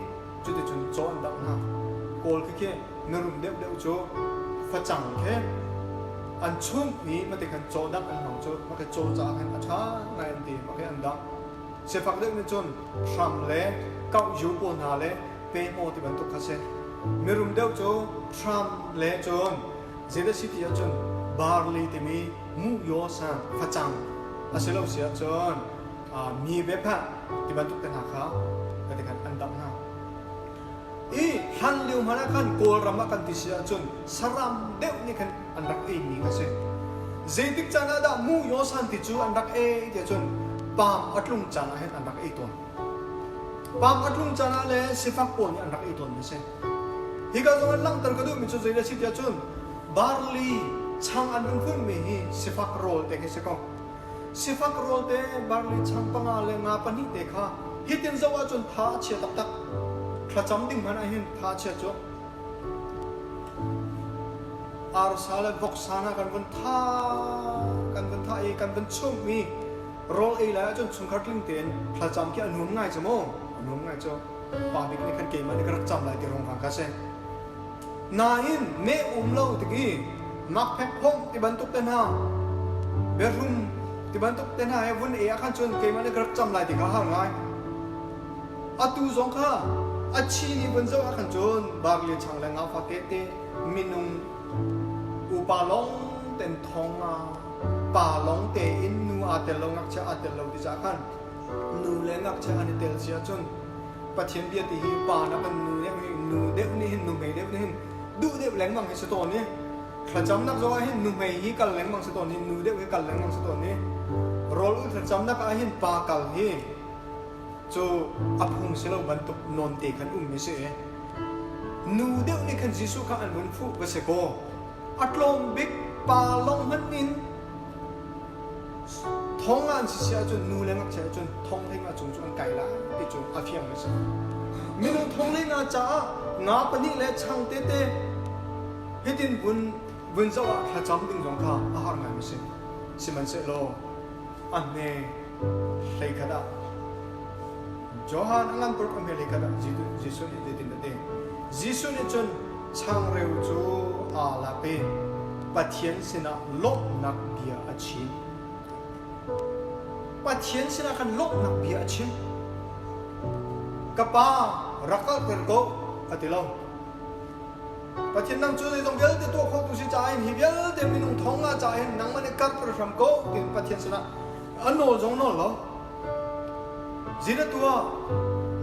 cuticun caw an dangh hna. Kawl khi khi mirum deuhdeuh cu facang khi an chumh i mate khan caw dangh an hmang cu mah khi caw caah khan a ṭha ngai an ti mah khi an dangh. Sifak deuh nih cun hram le kauhyu pawl hna le pehmaw ti bantuk kha si. Mirum deuh cu hram le cun zeidah si ti ahcun barley timi muhyaw sang facang a si lo si ahcun mi vephah ti bantuk te hna kha ti khan an dangh hna. I hlan lio hmanh ah khan Kawlram ah kan ti si ahcun saram deuh nih khan an rak eimi kha si. Zeitik caan ah dah mu yaw san ti cu an rak ei ti ahcun paam a tlung caan ah hin an rak ei tawn. Paam a tlung caan ah le sifak pawl nih an rak ei tawnmi a si. Hika zong an langhter ka duhmi cu zeidah a si ti ahcun barley chang an vun funmi hi sifak rawl te khi si ko. Sifak rawl te barley chang panga le nga pahnih te kha. Hitin zoh ahcun tha a chia taktak. Thlacam ding hmanh ah hin tha a chia cu. Arsa le voksa hna kan vun tha kan vun thah i kan vun chumh i rawl ei lai ahcun chungkhar tling tein thlacam khi a nuam ngai cu mu. A nuam ngai cu. Pa bik nih khan keimah nih ka rak cam lai ti rong kha si. Nain meh um lo tik i makphek phomh ti bantuk te hna biahrum ti bantuk te hna he vun ei ah khan cun keimah nih ka rak cam lai ti kha har ngai. Atu zong kha a chi nih vun zoh ah khan cun barli chang le ngafa te minung upa lawng ten thong nga pa lawng tein nu aa tel lo ngakchia aa tel lo ti caah khan nu le ngakchia an i tel si ahcun Pathian bia ti hi pa nakin nu deuh nih nu deuh nih hin nuhmei deuh nih hin duh deuh lengmang hi si tawn i thlacamnak zong ah hin nuhmei hi kal lengmang si tawn i nu deuh hi kal lengmang si tawn i rawl ul thlacamnak ah hin pa kal hi cu a phung si lo bantuk nawn te khan um mi si i nu deuh nih khan Jesuh kha an vun fuh va si kaw a tlawm bik pa lawng hmanh in Thong ah an si si ahcun nu le ngakchia ahcun thong hlei cung cu an kai lai ti cu a fiang a si. Minung thong hlei nga caah nga pahnih le chang tete hitin vun vun zoh ah thlacam ding zong kha a har ngai a si. Sihmanhsehlaw a hme hlei khat ah Johan a ngan paruk a hme hlei khat ah Jesuh nih zeitin a ti? Jesuh nih cun changreu cu aa lak i Pathian sinah lawmhnak bia a chim. Pathian sinah khan lawmhnak bia a chim. Ka pa rak kalter ko a ti lo. Pathian nang cu zeizong vialte tuah khotu si caah hin hi vialte minung thong nga caah hin nangmah nih karter hram ko tiin Pathian sinah a nawl zong nawl lo. Zeidah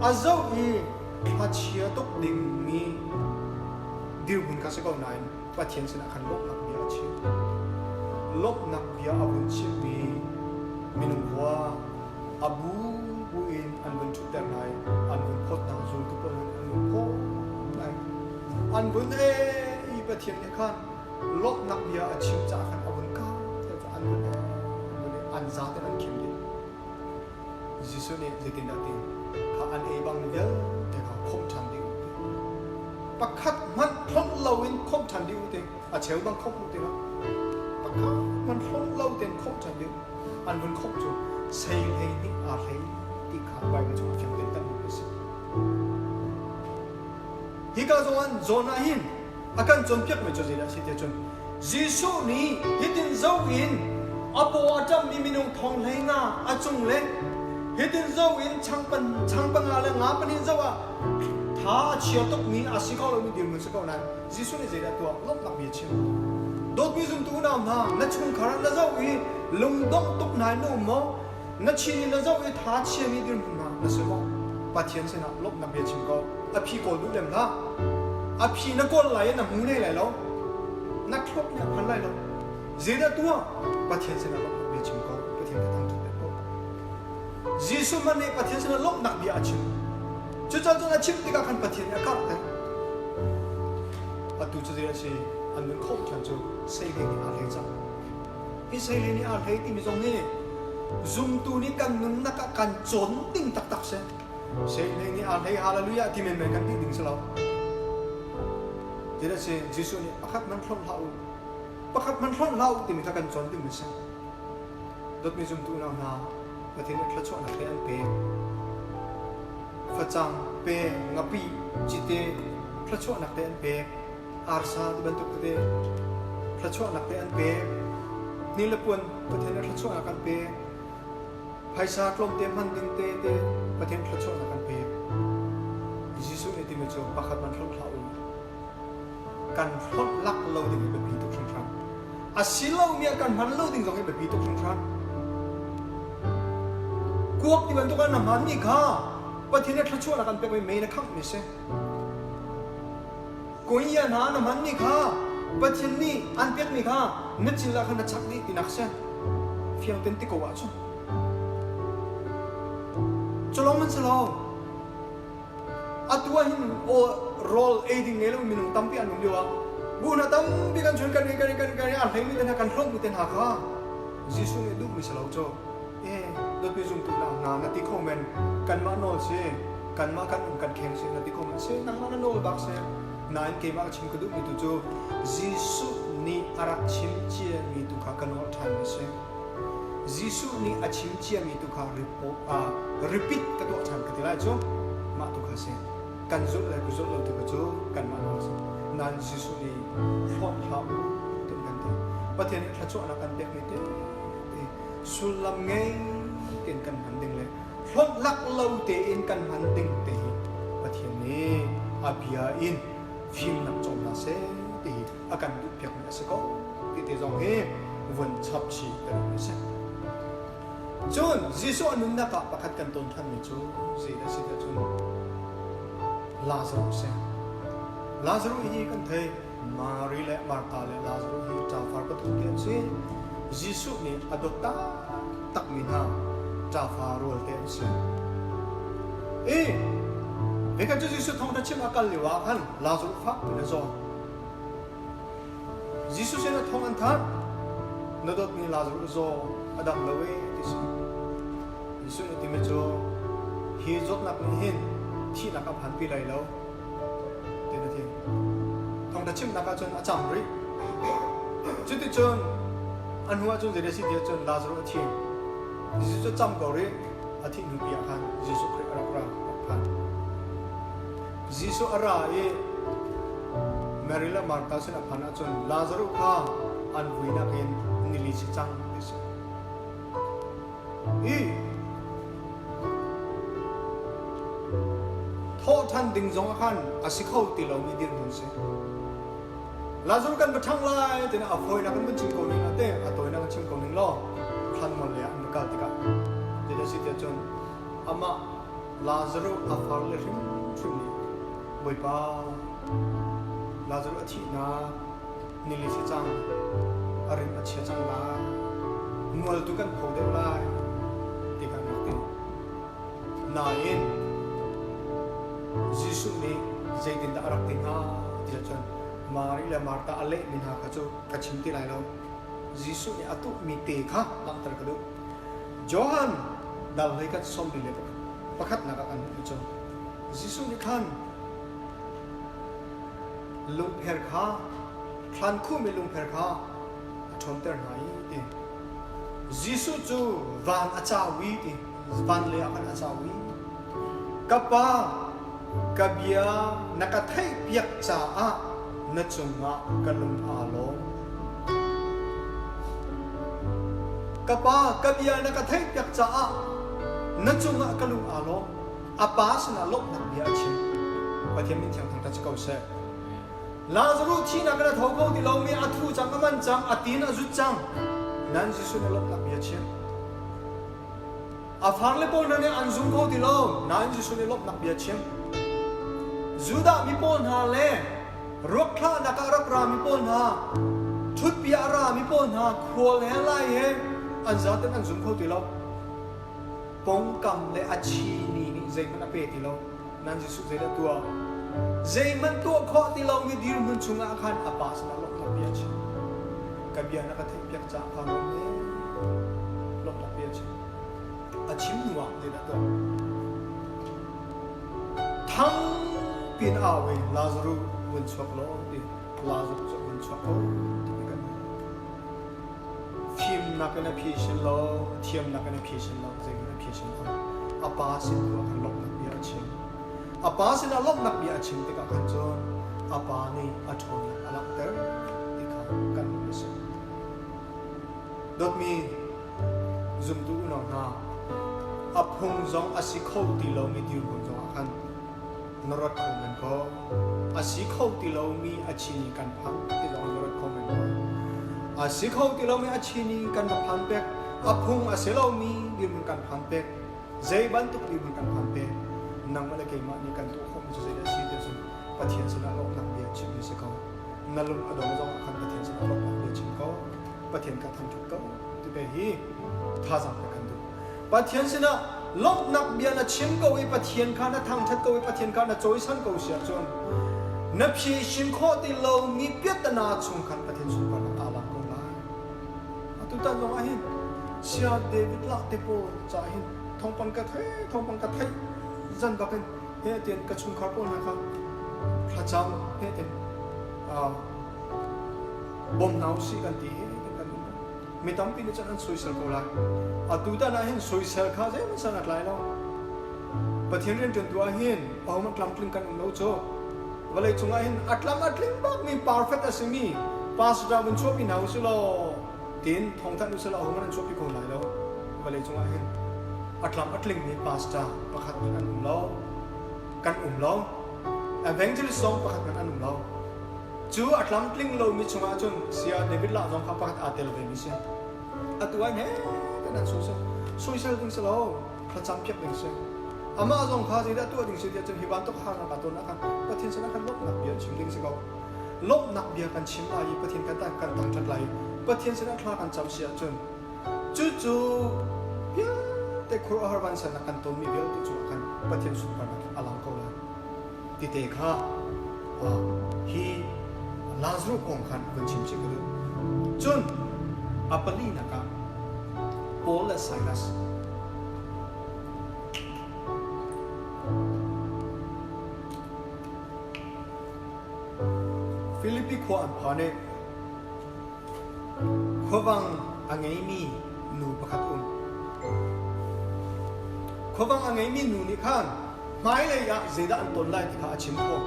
a zoh i thlachia tuk dingmi dirhmun kha si ko nain Pathian sinah khan lawmhnak bia a chim. Lawmhnak bia a vun chimmi minung khua a bu bu in an vun ṭhutter hna i an vun phawt hna, zultu pawl nih an vun phawt hna i an vun ei i Pathian nih khan lawmhnak bia a chim caah khan a vun kar an vun ei an vun ei an zaten an khim dih. Jesuh nih zeitindah ti kha an ei bang vialte kha khawmh ṭhan dih u ti. Pakhat hmanh hlonh loin khawmh ṭhan dih u ti. A cheu bang khawmh u ti lo. Pakhat hmanh hlonh lo tein khawmh ṭhan dih u. An vun khawmh cu sei hlei nih aa hlei ti kha Bible chungah fiang tein kan hmuh a si. Hika zongah Jonah hin a kan cawnpiakmi cu zeidah a si tiah cun Jesuh nih hitin zo in a paw a ṭammi minung thong hlei nga a cung le hitin zo in changpan chang panga le nga pahnih zo ah tha a chia tukmi a si kho lomi dirhmun si ko nain Jesuh nih zeidah tuah lawmhnak bia chim dawtmi zumtu unau hna na chungkhar ah na zoh i lungdongh tuk hna in na um maw na chin in na zoh i tha chiami dirhmun hna na si maw Pathian sinah lawmhnak bia chim ko a phi kawl duh lem hlah a phi na kawl lai i na hmu hlei lai lo na thlop nih a phan lai lo zeidah tuah Pathian sinah lawmhnak bia chim ko Pathian ka thangṭhat ko Jesuh hmanh nih Pathian sinah lawmhnak bia a chim cucaah cun a chim tikah khan Pathian nih a karhter atu cu zei a si an nun khawh ṭhan cu sei nih aa hlei cang Hi seili nih aa hlei timi zong hi zumtu nih kan nunnak ah kan cawn ding taktak si. Seili nih aa hlei hallelujah ti menmen kan ti ding si lo. Ti si Jesuh nih pakhat man hlonh hlah u. Pakhat man hlonh hlah u timi kha kan cawn ding mi si. Dawtmi zumtu unau hna, Pathian nih thluachuahnak te an pek. Facang, pe, ngapi, cite, thluachuahnak te an pek. Arsa ti bantuk tete thluachuahnak te an pek. Ni le puan Pathian nih thluachuahnak an pek. Phaisa tlawmte hman ding te te Pathian thluachuahnak an pek. Jesuh nih timi cu pakhat man hlonh hlah u. Kan hlonh lak lo ding hi biapi tuk hringhran. A si lomi ah kan hman lo ding zong hi biapi tuk hringhran. Kuak ti bantuk ah na hmanmi kha Pathian nih thluachuahnak an pekmi mei na khanghmi si. Konya hna na hmanmi kha Pathian nih an pekmi kha na cil ah khan na chak dih tinak si. Fiang ten ti ko ahcun. Culong man si lo. Atu ah hin rawl ei ding ngei lo minung tampi an um lio ah bu hna tampi kan chun kan kan kan kan a hleimi te hna kan hlawmmi te hna kha Jesuh nih duhmi si lo cu. E dawtmi zumtu na hna na ti kho men kanmah nawl si kanmah kan um kan kheng si na ti kho men si nangmah na nawl bak si nain keimah ka chim ka duhmi tu cu Jesuh nih a rak chim ciami tu kha ka nawl ṭhan mi si. Jesuh nih a chim ciami tu kha repeat ka tuah ṭhan ka ti lai cu mah tu kha si. Kan zulh le ka zulh lo tu kha cu kanmah nawl si. Nain Jesuh nih hlawt hlah u ti kan ti. Pathian nih thluachuahnak kan pekmi te sullam ngei tein kan hman ding le hlawt lak lo tein kan hman ding te hi Pathian nih a bia in fimnak cawm hna seh ti hi a kan duh piakmi a si ko ti te zong hi vun chap chih ka duh a si. Cun Jesuh a nunnak ah pakhat kan tawn thanmi cu zei a si cun Lazarus si. Lazarus hi kan thei Mary le Martha le Lazarus hi ṭafar pathum te an si. Jesuh nih a dawt taktakmi hna ṭafa rual te an si. I Vekhat cu Jesuh thawngṭha chim a kal lio ah khan Lazarus fak in a zaw. Jesuh sin a thawng an thanh. Na dawtmi Lazarus zaw a dam lo e ti si. Jesuh nih timi cu hi zawtnak nih hin thihnak a phanpi lai lo ti na ti. Thawngṭha chimnak ah cun a cam rih. Cuticun a hnu ah cun zei si ti ahcun Lazarus a thi. Jesuh cu cam ko rih. A thih hnupi ah khan Jesuh Khrih a rak ra, rak phan. Jesuh a ra i Mary le Martha sin a phan ahcun Lazarus kha an vuinak in nili si cang ti si. I thawhṭhan ding zong ah khan a si kho ti lomi dirhmun si. Lazarus kan va ṭhang lai tiin a fawinak in van chim ko ning te a tawinak in chim ko ning law thlanmual lei ah an va kal tikah zeidah si tiah cun amah Lazarus a far le hrimhrim nih Bawipa Lazarus a thihnak nili si cang a rim a chia cang lai mual tu kan pho deuh lai ti kha rak ti nain Jesuh nih zeitindah a rak ti hnga ti ahcun Mari le Martha a lehmi hna kha cu ka chim ti lai lo Jesuh nih a tuhmi te kha langhter ka duh Johan dal hlei khat sawmli le pakhatnak ah kan hmuh cu Jesuh nih khan lungpher kha thlan khuhmi lungpher kha a ṭhawnter hna i ti Jesuh cu van a cau i ti van lei ah khan a cau i ka pa ka bia na ka theihpiak caah na cungah ka lung aa lawm Ka pa, ka bia na ka theihpiak caah na cungah ka lung aa lawm. A pa sinah lawmhnak bia a chim. Pathian min thiang thangṭhat si ko seh. Lazarus thihnak in a tho kho ti lomi a thu cang, a man cang, a tin a zut cang. Nan Jesuh nih lawmhnak bia chim. A farle pawl hna nih an zum kho ti lo, nain Jesuh nih lawmhnak bia chim. Judah mi pawl hna le ruak thlahnak ah rak rami pawl hna, ṭhutpi ah a rami pawl hna, khual he lai he an zaten an zum kho ti lo. Pongkam le a chini nih zeihmanh a pe ti lo. Nan Jesuh zeidah tuah? Zeihmanh tuah khawh ti lomi dirhmun chungah khan a pa sinah lawmhnak bia a chim. Ka bia na ka theihpiak caah kaa lawm ee. Lawmhnak bia a chim. A chim hnuah zeidah tuah? Thang piin au i Lazarus vun chuak law ti Lazarus cu vun chuak ko ti kan Fimnak in a phisin lo, thiamnak in a phisin lo, zeihmanh a phisin lo. A pa sin tu ah khan lawmhnak bia a chim. A pa sinah lawmhnak bia a chim tikah khan cun a pa nih a ṭhawnnak a langhter ti kha kan hmuh a si. Dawtmi zumtu unau hna, a phung zong a si kho ti lomi dirhmun zongah khan na rat kho men ko. A si kho ti lomi a chini kan phan ti zong na rat kho men ko. A si kho ti lomi a chini kan va phan pek. A phung a si lomi dirhmun kan phan pek. Zei bantuk dirhmun kan phan pek. Nangmah le keimah nih kan tuah khawhmi cu zeidah a si ti cun Pathian sinah lawmhnak bia chimmi si ko. Na lung a dong zong ah khan Pathian sinah lawmhnak bia chim ko. Pathian kha thangṭhat ko ti te hi thazaang pek kan duh. Pathian sinah lawmhnak bia na chim ko i Pathian kha na thangṭhat ko i Pathian kha na cawisan ko si ahcun na phisin khawh ti lomi piahtana chung khan Pathian sunparnak aa lang ko lai. Atutan zong ah hin Saya David lah te pawl ca hin thawngpang ka thei thawngpang ka theih zan bak in he tian ka chungkhar pawl hna kha thlacam he tian bawm hna usih kan ti he kan um. Mi tampi nih cun an soisel ko lai. Atu tan ah hin soisel kha zeihmanh san a tlai lo. Pathian rianṭuantu ah hin ahohmanh tlamtling kan um lo cu. Vawlei cungah hin a tlam a tling bakmi perfect a simi pastor vun chuahpi hna usih law tiin thawngthanh usih law ahohmanh an chuahpi kho lai lo. Vawlei cungah hin a tlam a tlingmi pastor pakhat hmanh an um lo. Kan um lo. Evangelist zong pakhat hmanh an um lo. Cu a tlamtling lomi chungah cun Saya David Lah zong kha pakhat aa tel vemi si. Atu ah he kan an soisel. Soisel ding si lo, thlacam piak ding si. Amah zong kha zeidah tuah ding si tiah cun hi bantuk harnak aa ton ah khan Pathian sinah khan lawmhnak bia chim ding si ko. Lawmhnak bia kan chim lai i Pathian kan kan thangṭhat lai i Pathian sinah thla kan cam si ahcun cucu vialte khuaruahhar vansannak kan tonmi vialte cungah khan Pathian sunparnak a lang ko lai. Tite kha hi Lazarus kong khan vun chim chih ka duh. Cun a palinak ah Paul le Silas Filipi khua an phan i khuavang a ngeimi nu pakhat um. Khuavang a ngeimi nu nih khan hmailei ah zeidah an ton lai ti kha a chim khawh.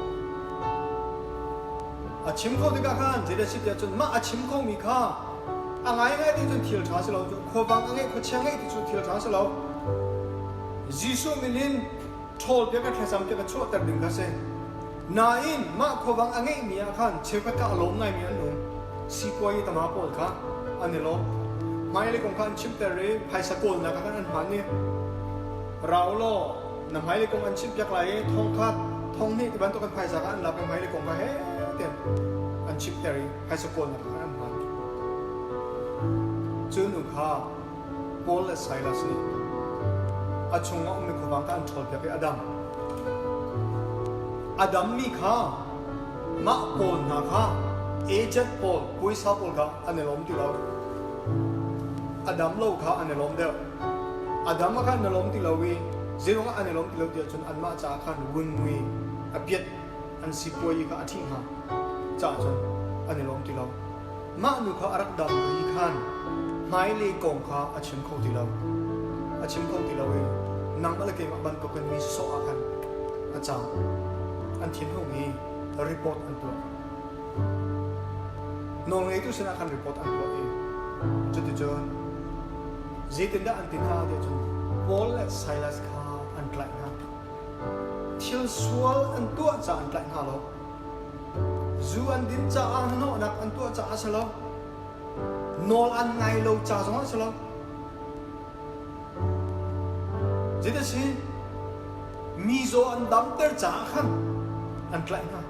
A chim kho tikah khan zeidah si tiah cun mah a chim khomi kha a ngaingai ti cun thil ṭha si lo cu khuavang a ngeih khuachia ngeih ti cu thil ṭha si lo. Jesuh min in ṭhawl piak a thlacam piak a chuahter ding kha si. Nain mah khuavang a ngeihmi ah khan cheukhat kha a lawm ngaimi an um. Sipuai tama pawl kha an i lawm. Hmailei kong kha an chimter i phaisa kawlnak ah khan an hman i rau law na hmailei kong an chimpiak lai i thong khat thong hnih ti bantuk an phaisa kha an lak i hmailei kong kha he tian an chimter i phaisa kawlnak ah khan an hman. Cu nu kha Paul le Silas nih a chungah ummi khuavang kha an ṭhawlpiak i a dam. A dammi kha mah pawl hna kha agent pawl, puaisa pawl kha an i lawm ti lo. A dam lo kha an i lawm deuh. A dam ah khan an i lawm ti lo i zeiruangah an i lawm ti lo ti ahcun anmah caah khan runmui a piat an sipuai kha a ṭhih hnga caah cun an i lawm ti lo. Mah nu kha a rak dam i khan hmailei kong kha a chim kho ti lo. A chim kho ti lo i nangmah le keimah bantukin mi sawh ah khan a cang. An thinhung i report an tuah. Nawlngeitu sinah khan report an tuah i cuticun zeitindah an ti hna tiah cun Paul le Silas kha an tlaih hna. Thil sual an tuah caah an tlaih hna lo. Zu an din caah hnawhnak an tuah caah a si lo. Nawl an ngai lo ca zong a si lo. Zeidah si? Mi zaw an damter caah khan an tlaih hna.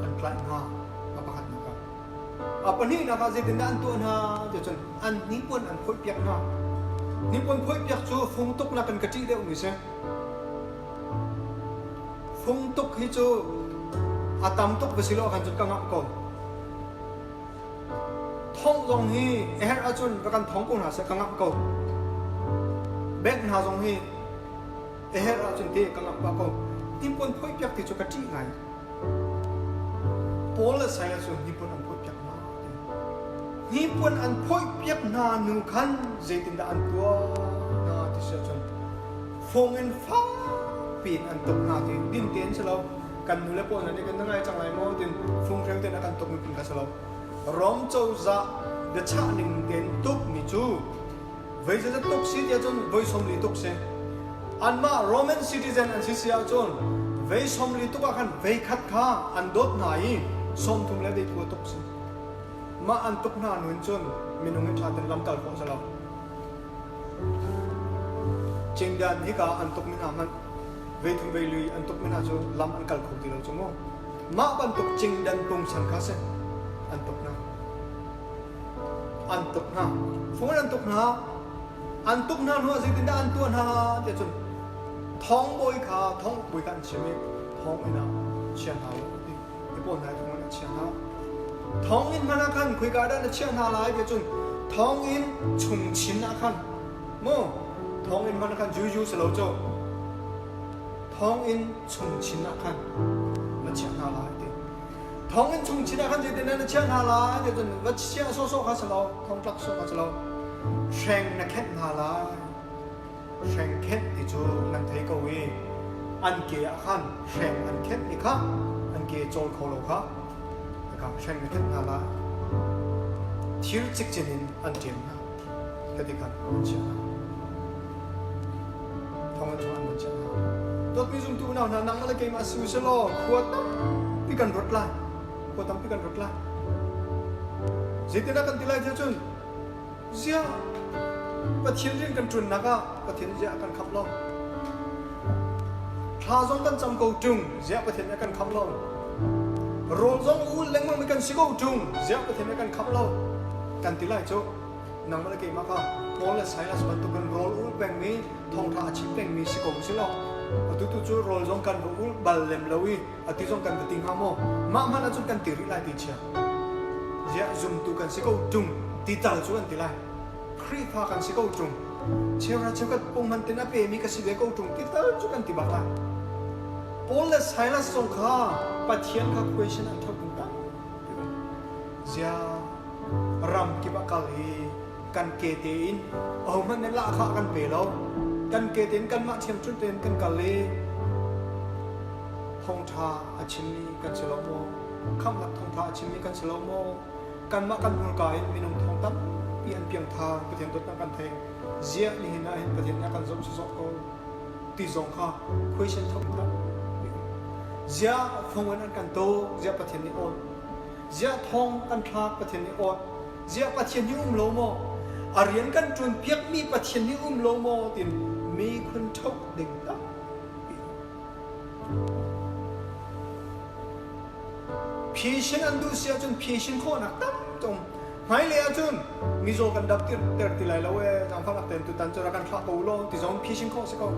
An tlaih hna a pakhatnak ah. A pahnihnak ah zeitindah an tuah hna ti cun an hnipuan an phoihpiak hna. Hnipuan phoihpiak cu fung tuk nakin ka ṭih deuhmi si. Fung tuk hi cu a tam tuk va si lo ahkhan cun ka ngamh ko. Thongh zong hi a herh ahcun va kan thong ko hna seh ka ngamh ko. Bank hna zong hi a herh ahcun te ka ngamh pah ko. Hnipuan phoihpiak ti cu ka ṭih ngai. Paul le Silas cu hnipuan an phoihpiak hna. Hnipuan an phoihpiak hna hnu khan zeitindah an tuah hna ti si ahcun fung in fakpi in an tuk hna ti din tein si lo kan nu le pawl hna nih kan ngai cang lai maw tin fung hreu tein a kan tuk mi phun kha si lo Rom cozah biachah ning tein tuk mi cu voi zeizat tuk si tiah cun voi 40 tuk si anmah Roman citizen an si si ahcun vei 40 tuk ah khan vei khat kha an dawt hna i 30 le vei tuk si mah an tuk hna nun cun minung hi ṭha ten lamkal khawh si lo Cingdan hika an tukmi hna hmanh veithum veilui an tukmi hna cu lam an kal kho ti lo cu mu. Mah bantuk cingdan pungsan kha si an tuk hna. An tuk hna. Fung in an tuk hna. An tuk hna hnu ah zeitindah an tuah hna tiah cun thawngbawi kha thawngbawi kha an chim i thawng inn ah chia hna u ti. Hi pawl hna thawng in an chia hna. Thawng inn hmanh ah khan khoika dah na chiah hna lai tiah cun. Thawnginn chungchin ah khan mu thawnginn hmanh khan juju si lo cu thawnginn chungchin ah khan na chiah hna lai ti. Thawnginn chungchin ah khan zeitin na chiah hna lai ti cun va chiah sawhsawh kha si lo, thongtlak sawh kha si lo. Hreng na khenh hna lai. Hreng khenh ti cu nan thei ko i an ke ah khan hreng an khenh i kha an ke cawl kho lo kha ka hreng na khenh hna lai. Thir cikcin in an ṭem hna. Hiti khan an chiah hna. Thong an chung an van chiah hna. Dawtmi zumtu unau hna nangmah le keimah si u law khua tampi kan ruat lai. Khua tampi kan ruat lai. Zeitindah kan ti lai tiah cun ziah Pathian rian kan ṭuannak ah Pathian ziah a kan khamh lo. Thla zong kan cam ko ṭung ziah Pathian nih a kan khamh lo. Rawl zong ul lengmang mi kan si ko ṭung ziah Pathian nih a kan khamh lo. Kan ti lai cu nangmah le keimah kha Paul le Silas bantukin rawl ul pengmi thawngṭha a chim pengmi si ko usih law atu tu cu rawl zong kan va ul bal lem lo i ati zong kan va ti hnga maw? Mah hmanh ahcun kan ti rih lai ti chia. Ziah zumtu kan si ko ṭung ti tal cu an ti lai. Khrihfa kan si ko ṭung. Cheuhra cheukhat punghman tin a pemi ka si ve ko ṭung ti tal cu kan ti bak lai. Paul le Silas zong kha Pathian kha question an tho tung tak. Ziah ram kip a kal i kan ke tein ahohmanh nih lahkhah kan pe lo. Kan ke tein kanmah ṭhiamṭhunh tein kan kal i thawngṭha a chimmi kan si lo maw? Khamhnak thawngṭha a chimmi kan si lo maw? Kanmah kan hmurka in minung thong tampi an piangthar Pathian dawtnak kan thei. Ziah nihin ah hin Pathian nih a kan zoh sawsawh ko ti zong kha question thok tampi. Ziah fung in an kan tuk? Ziah Pathian nih awn? Ziah thong kan thlak Pathian nih awt? Ziah Pathian hi um lo maw? A rian kan ṭuan piakmi Pathian hi um lo maw? Tin mi khun ṭhoh ding tampi. Phishin an duh si ahcun phishin khawhnak tam tum. Hmailei ahcun mizaw kan dap ter ti lai lo ee, zaangfahnak tein tutan cu rak kan thlah ko u law ti zong phishin khawh si ko.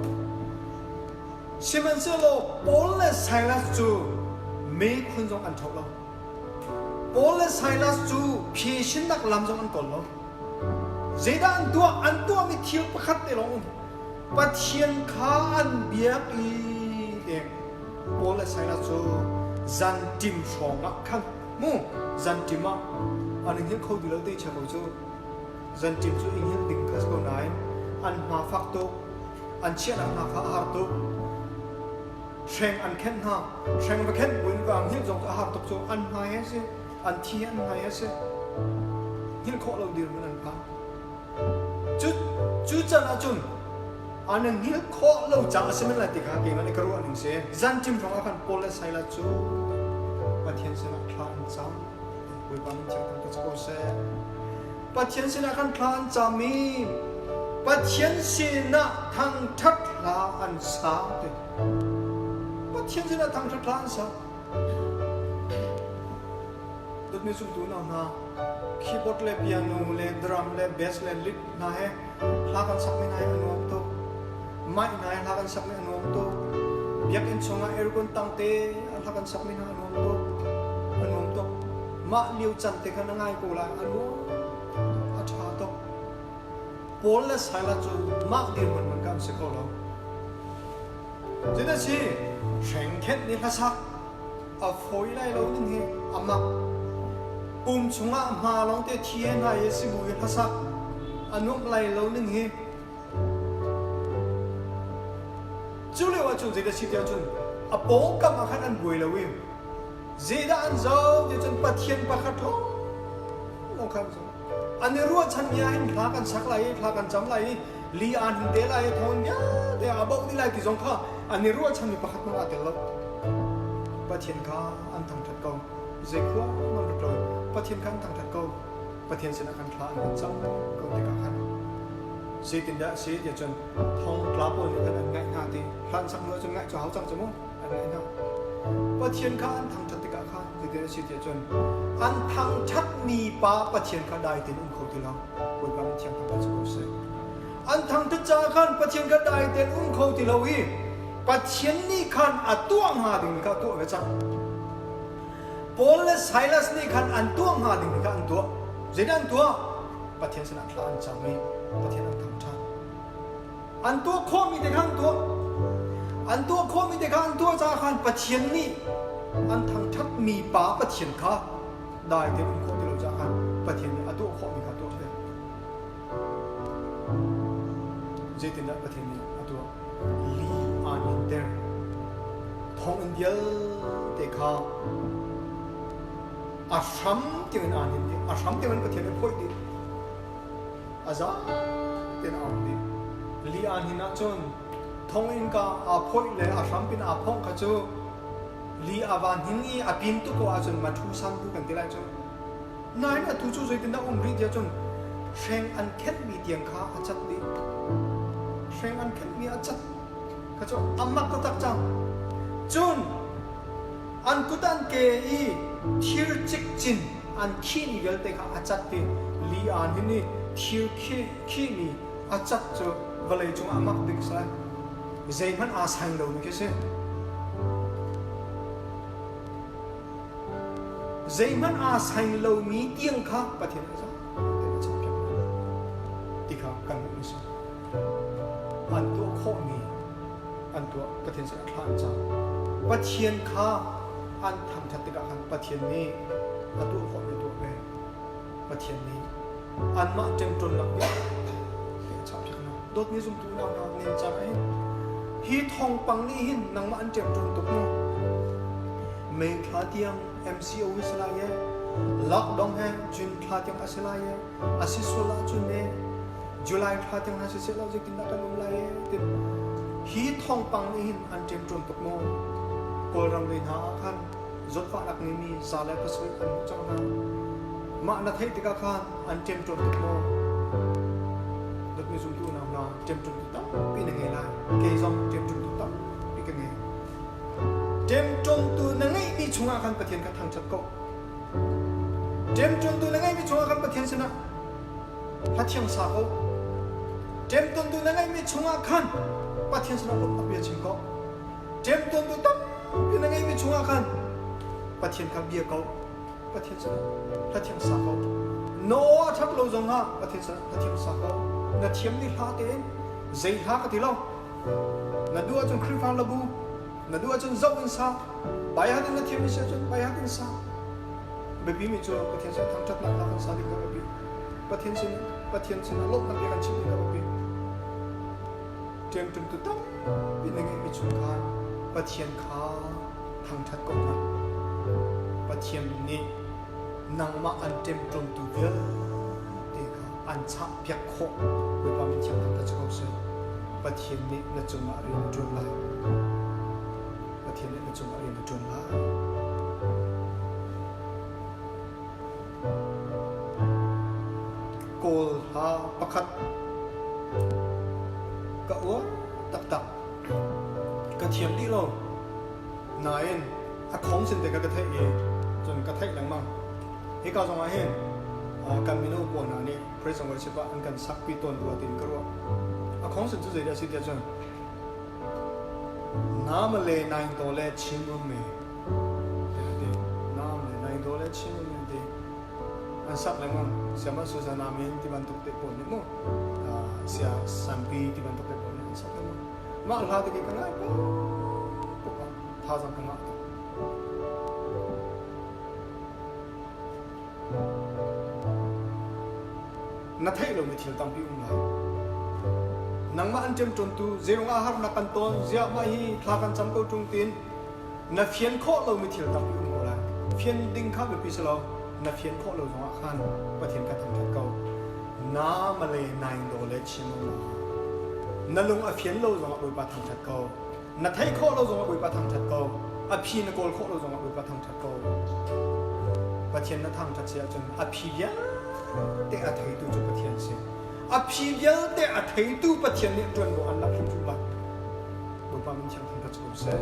Sihmanhsehlaw Paul le Silas cu meikhun zong an ṭho lo. Paul le Silas cu phisinnak lam zong an kawl lo. Zeidah an tuah? An tuahmi thil pakhat te lawng um. Pathian kha an biak i deng. Paul le Silas cu zanṭim hrawng ah khan mu zanṭim ah an i hngilh kho ti lo ti chia ko cu. Zanṭim cu i hngilh ding kha si ko nain an hma fak tuk. An chiahnak hna kha a har tuk. Hreng an khenh hna. Hreng va khenh buin va hngilh zong cu a har tuk cu an hmai a si. An thi an hmai a si. Hngilh khawh lo dirhmun an phan. Cu cu can ahcun an hngilh khawh lo caah a si men lai ti kha keimah nih ka ruah ning si. Zanṭim hrawng ah khan Paul le Silas cu Pathian sinah thla an cam. Bawipa min thiang thangṭhat si ko seh. Pathian sinah khan thla an cam i Pathian sinah thangṭhat hla an sa ti. Pathian sinah thangṭhat hla an sa. Dawtmi zumtu unau hna, keyboard le piano le drum le bass le lead hna he hla kan sakmi hna hi a nuam tuk. Mic hna he hla kan sakmi a nuam tuk. Biakinn chungah aircon tangte hla kan sakmi hna a nuam tuk. A nuam tuk. Mah lio can te kha na ngai ko lai. A nuam a ṭha tuk. Paul le Silas cu mah dirhmun man kan si kho lo. Cuti si, hrengkhenh nih hlasak a fawi lai lo ding hi a mak. Pum chungah hma lawngte thi he hna i si bu i hlasak a nuamh lai lo ning hi. Cu lio ahcun zeidah si tiah cun a pawngkam ah khan an buai lo i zeidah an zoh ti cun Pathian pakhat lawng lawng kha an zoh. An i ruahchanmi ah hin hla kan sak lai i thla kan cam lai i li aan hun te lai i thawng vialte a boh dih lai ti zong kha an i ruahchanmi pakhat hmanh aa tel lo. Pathian kha an thangṭhat ko. Zei khua man rat lo. Pathian kha an thangṭhat ko. Pathian sinah khan thla an kan cam ko tikah khan zeitindah a si tiah cun thongtla pawl nih khan an ngaih hna ti hlan sak hnu cun ngaih cu hau cang cu mu an ngaih hna. Pathian kha an thangṭhat tikah khan zeitin a si tiah cun an thangṭhatmi pa Pathian kha dai tein um kho ti lo. Bawipa min thiang thangṭhat si ko seh. An thangṭhat caah khan Pathian kha dai tein um kho ti lo i Pathian nih khan a tuah hnga dingmi kha a tuah ve cang. Paul le Silas nih khan an tuah hnga dingmi kha an tuah. Zeidah an tuah? Pathian sinah thla an cam i Pathian an thangṭhat. An tuah khawhmi te kha an tuah. An tuah khawhmi te kha an tuah caah khan Pathian nih an thangṭhatmi pa Pathian kha dai tein um khawh ti lo caah khan Pathian nih a tuah khawhmi kha tuah ve. Zeitindah Pathian nih a tuah? Li aa ninter. Thonginn vialte kha a hram tiangin aa nin dih. A hram tiangin Pathian nih a phoih dih. A za tein a um dih. Li aa nin ahcun thonginn ka aa phoih le a hram pin aa phongh kha cu li a van hnin i a pin tuk ko ahcun mathu samtu kan ti lai cu. Nain atu cu zeitindah um rih tiah cun hreng an khenhmi tiang kha a cat dih. Hreng an khenhmi a cat kha cu a mak taktak cang. Cun an kut an ke i thir cikcin an khihmi vialte kha a cat i li aan hin i thir khihmi a cat cu vawlei cungah a mak bik si lai. Zeihmanh aa saing lomi khi si. Zeihmanh aa saing lomi tiang kha Pathian a zah a chimpiak hna ti kha kan hmuh a si. An tuah khawhmi an tuah Pathian sinah thla an cam. Pathian kha an thangṭhat tikah khan Pathian nih a tuah khawhmi a tuah ve. Pathian nih anmah ṭemṭawnnak bia a chahpiak hna. Dawtmi zumtu unau hna nen caan ah hin hi thawngpang nih hin nangmah an ṭemṭawn tuk maw? May thla tiang MCO hi si lai e, lockdown he June thla tiang a si lai e, a si sual ahcun ne July thla tiang hna siseh law zeitindah kan um lai e ti hi thawngpang nih hin an ṭemṭawn tuk maw? Kawlram lei hna ah khan zawtfahnak ngeimi 107 an hmuh cang hna. Mah na theih tikah khan an ṭemṭawn tuk maw? Dawtmi zumtu unau hna, ṭemṭawntu tampi na ngei lai. Kei zong ṭemṭawntu tampi ka ngei. Ṭemṭawntu na ngeihmi chungah khan Pathian kha thangṭhat ko. Ṭemṭawntu na ngeihmi chungah khan Pathian sinah hla thiang sa ko. Ṭemṭawntu na ngeihmi chungah khan Pathian sinah lawmhnak bia chim ko. Ṭemṭawntu tampi na ngeihmi chungah khan Pathian kha bia ko. Pathian sinah hla thiang sa ko. Na aw a ṭhat lo zongah Pathian sinah hla thiang sa ko. Na thiammi hla tein zei hla ka ti lo. Na duh ahcun Khrihfa labu, na duh ahcun zoh in sa. Baihat in na thiammi si ahcun baihat in sa. Biapi mi cu Pathian sin thangṭhatnak hla kan sa ding kha biapi. Pathian sin Pathian sinah lawmhnak bia kan chim ding kha biapi. Ṭemṭumtu tampi na ngeihmi chung khan Pathian kha thangṭhat ko hna. Pathian nih nangmah an ṭemṭawmtu vialte kha an chahpiak khawh. Bawipa min thiang thangṭhat si ko seh. Pathian nih na cungah rian a ṭuan lai. Pathian nih na cungah rian a ṭuan lai. Kawl hla pakhat ka uar taktak. Ka thiam dih lo. Nain a khong sin te kha ka theih i cun ka theih lengmang. Hika zong ah hin kan mino pawl hna nih praise and worship ah an kan sakpi tawn rua tiin ka ruah. A khong sin cu zeidah a si tiah cun Nam le naing to le Chin rum me tiah a ti. Nam le naing to le Chin rum me a ti. An sak lengmang. Siama Susanna min ti bantuk te pawl nih mu sia Sampi ti bantuk te pawl nih an sak lengmang. Mah hla te khi ka ngai tuk ah thazaang ka ngah tuk. Na theih lomi thil tampi um lai. Nangmah an ṭemṭawntu zeirung ah harnak kan tawn, ziah mah hi thla kan cam ko ṭung tiin na fian khawh lomi thil tampi um ko lai. Fian ding kha biapi si lo, na fian khawh lo zongah khan Pathian kha thangṭhat ko. Na male naing daw le chim ma. Na lung a fian lo zongah Bawipa thangṭhat ko. Na theih khawh lo zongah Bawipa thangṭhat ko. A phi na kawl khawh lo zongah Bawipa thangṭhat ko. Pathian na thangṭhat si ahcun a phi vialte a theitu cu Pathian si. A phi vialte a theitu Pathian nih ṭuanvo an lak hrimhrim lai. Bawipa min thiang thangṭhat si ko seh.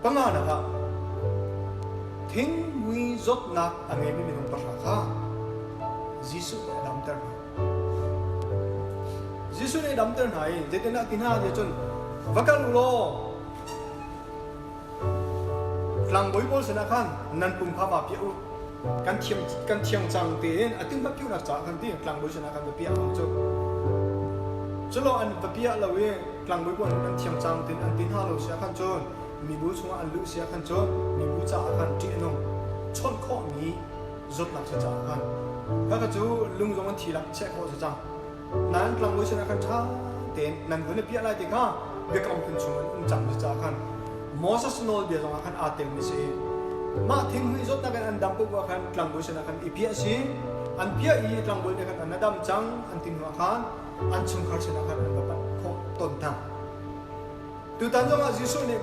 Panganak ah thinghmui zawtnak a ngeimi minung pahra kha Jesuh nih a damter hna. Jesuh nih a damter hna i zeitindah ti hna ti cun va kal u law tlangbawi pawl sinah khan nan pum kha vaa piah u. Kan thiam kan thiang cang tiin a ting piunak caah kan ti tlangbawi sinah kan va piah ang cu. Culo an va piah lo i tlangbawi pawl nih kan thiang cang tiin an ti hna lo si ah khan cun mibu chungah an luh si ah khan cun mibu caah khan ṭih a nung chawnh khawhmi zawtnak si caah khan khakha cu lung zong an thi lak cheh khawh si cang. Nain tlangbawi sinah khan ṭha tein nan vun i piah lai ti kha biakam phun chung in um cang si caah khan Moses nawlbia zongah khan aa telmi si. Mah thinghmui zawtnak in an dam paoh khan tlangbawi sinah khan i piah si. An piah i tlangbawi nih khan an a dam cang an ti hnuah khan an chungkhar sinah khan an va panh khawh tawn hna. Tutan zongah Jesuh nih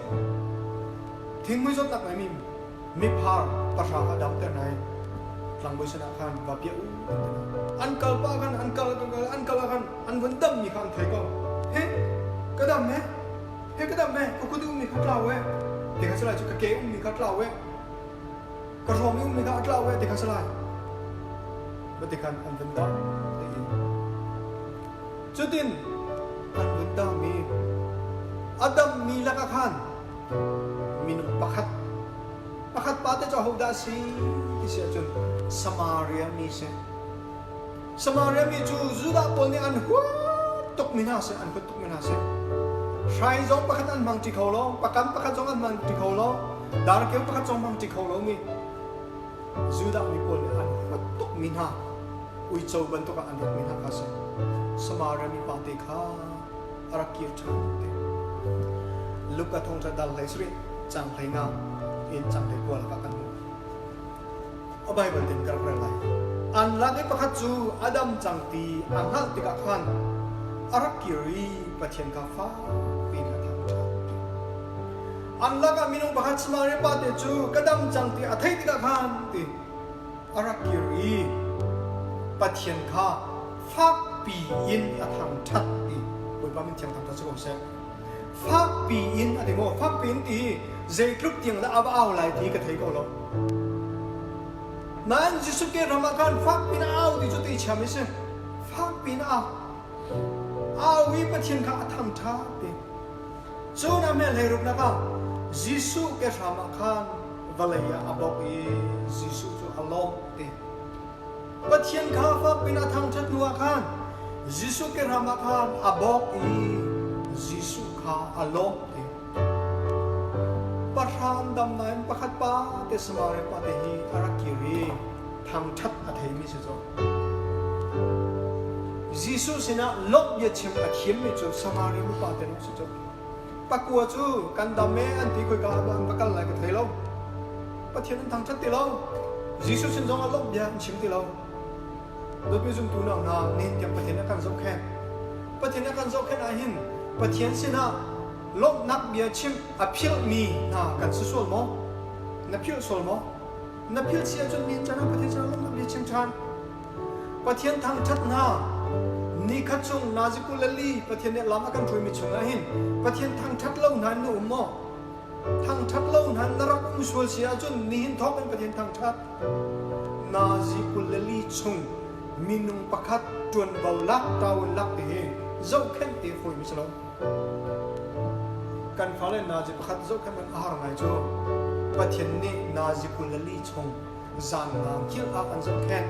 thinghmui zawtnak ngeimi miphar pahra kha damter hna i tlangbawi sinah khan va piah u an ti hna. An kal pah khan an kal an kal an kal ah khan an vun dammi kha an thei ko. He ka dam he he ka dam he ka kut i ummi kha tlau e ti kha si lai cu ka ke ummi kha tlau e ka hrawm i ummi kha a tlau e ti kha si lai. Va ti khan an vun dam tein Cutin an vun dami a dammi lakah khan minung pakhat pakhat pa te cu ahodah a si ti si ahcun Samaria mi si. Samaria mi cu Judah pawl nih an huat tukmi hna si, an huat tukmi hna si. Hrai zong pakhat an hmang ṭi kho lo, pakam pakhat zong an hmang ṭi kho lo, darkeu pakhat zong hmang ṭi kho lomi Judah mi pawl nih an huat tukmi hna uico bantuk ah an ruatmi hna kha a si. Samaria mi pa te kha a rak kir ṭhan te. Luka thawngṭha dal hlei sarih cang hlei nga in cang hlei kua lakah kan hmuh. A Baibal tin ka rak rel lai. An lak i pakhat cu a dam cang ti a hngalh tikah khan a rak kir i Pathian kha fakpi in a thangṭhat. An lakah minung pakhat Samaria pa te cu ka dam cang ti a theih tikah khan ti a rak kir i Pathian kha fakpi in a thangṭhat ti Bawipa min thiang thangṭhat si ko seh. Fakpi in a ti maw? Fakpi in ti hi zeitluk tiang dah a va au lai ti ka thei ko lo. Nain Jesuh ke ram ah khan fakpi in a au ti cu ti chiam i si. Fakpi in a au. Au i Pathian kha a thangṭhat ti. Cun a hmel hleiruknak ah Jesuh kehram ah khan vawlei ah a bawk i Jesuh cu a lawmh ti. Pathian kha fak in a thangṭhat hnuah khan Jesuh kehram ah khan a bawk i Jesuh kha a lawmh ti. Pahra dam nain pakhat pa te Samaria pa te hi a rak kir i thangṭhat a theimi si cu. Jesuh sinah lawmh biachim a thiammi cu Samaria mipa te lawng si cu. Pakua cu kan dam e an ti khoika ah an va kal lai ka thei lo. Pathian an thangṭhat ti lo. Jesuh sin zong ah lawmh bia an chim ti lo. Dawtmi zumtu nau hna, nihin tiang Pathian a kan zohkhenh. Pathian a kan zohkhenh ahhin Pathian sinah lawmhnak bia chim a philhmi hna kan si sual maw? Na philh sual maw? Na philh si ahcun nihin caan ah Pathian sinah lawmhnak bia chim ṭhan. Pathian thangṭhat hna. Nikhat chung nazi 24 Pathian nih lam a kan hruaimi chungah hin Pathian thangṭhat lo hna in na um maw? Thangṭhat lo hna na rak um sual si ahcun nihin thawk in Pathian thangṭhat. Nazi 24 chung minung pakhat ṭuanvo lak ṭaun lak ti hi zohkhenh te fawimi si lo. Kan fale nazi pakhat zohkhenh man a har ngai cu Pathian nih nazi 24 chung zan naa hngilh ah an zohkhenh.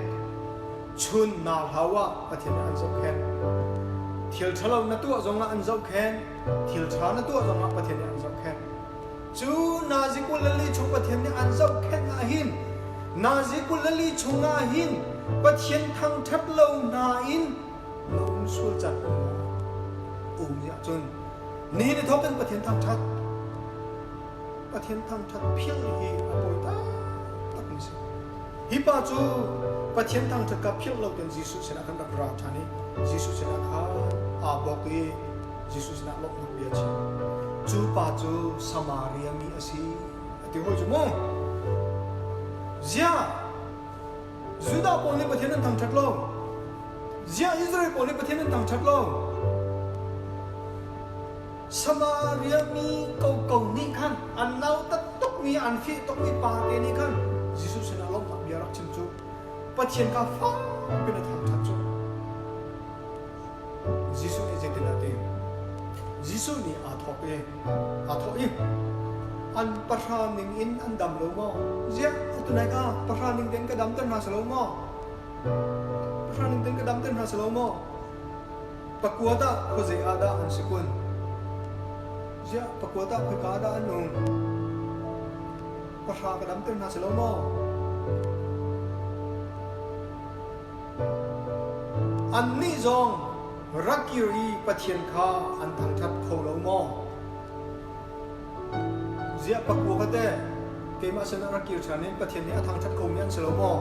Chun naa hlau ah Pathian nih an zohkhenh. Thil ṭhalo na tuah zongah an zohkhenh. Thil ṭha na tuah zongah Pathian nih an zohkhenh. Cu nazi 24 chung Pathian nih an zohkhenh ahhin nazi 24 chungah hin Pathian thangṭhat lo hna in na um sual caan um maw? Um ahcun nihin i thawk in Pathian thangṭhat. Pathian thangṭhat philh hi a pawi taktakmi si. Hi pa cu Pathian thangṭhat kha philh lo tein Jesuh sinah khan rak ra ṭhan i Jesuh sinah khan aa bawk i Jesuh sinah lawmhnak bia a chim. Cu pa cu Samaria mi a si a ti hawi cu mu. Ziah Judah pawl nih Pathian an thangṭhat lo. Ziah Israel pawl nih Pathian an thangṭhat lo. Samaria mi koko nih khan an nautat tukmi an fih tukmi pa te nih khan Jesuh sinah lawmhnak bia rak chim cu Pathian kha fak in a thangṭhat cu. Jesuh nih zeitin a ti? Jesuh nih aa thawk i aa thawh i an pahra ning in an dam lo maw? Ziah atu Tunai kha pahra ning tein ka damter hna si lo maw? Pahra ning tein ka damter hna si lo maw? Pakua tah khuazei ah dah an si kun? Ziah pakua tah khoika dah an um? Pahra ka damter hna si lo maw? Annih zong rak kir i Pathian kha an thangṭhat kho lo maw? Ziah pakua kha teh keimah sinah rak kir ṭhan in Pathian nih a thangṭhat khomi an si lo maw?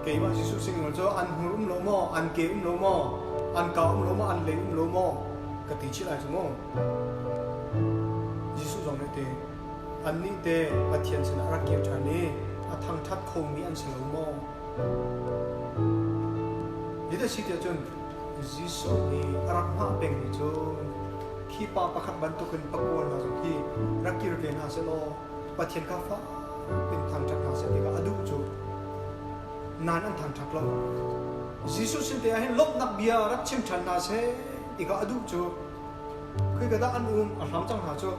Keimah Jesuh singnawl cu an hmur um lo maw, an ke um lo maw, an ka um lo maw, an lei um lo maw, ka ti chih lai cu mu. Jesuh zong nih ti, annih te Pathian sinah rak kir ṭhan i a thangṭhat khomi an si lo maw? Hi si tiah cun Jesuh nih a rak hngah pengmi cu khi pa pakhat bantukin pakua hna zong khi rak kir ve hna sehlaw Pathian kha fak in thangṭhat hna seh ti kha a duh cu nain an thangṭhat lo. Jesuh sin te ah hin lawmhnak bia rak chim ṭhan hna seh ti kha a duh cu khika dah an um a hlam cang hna cu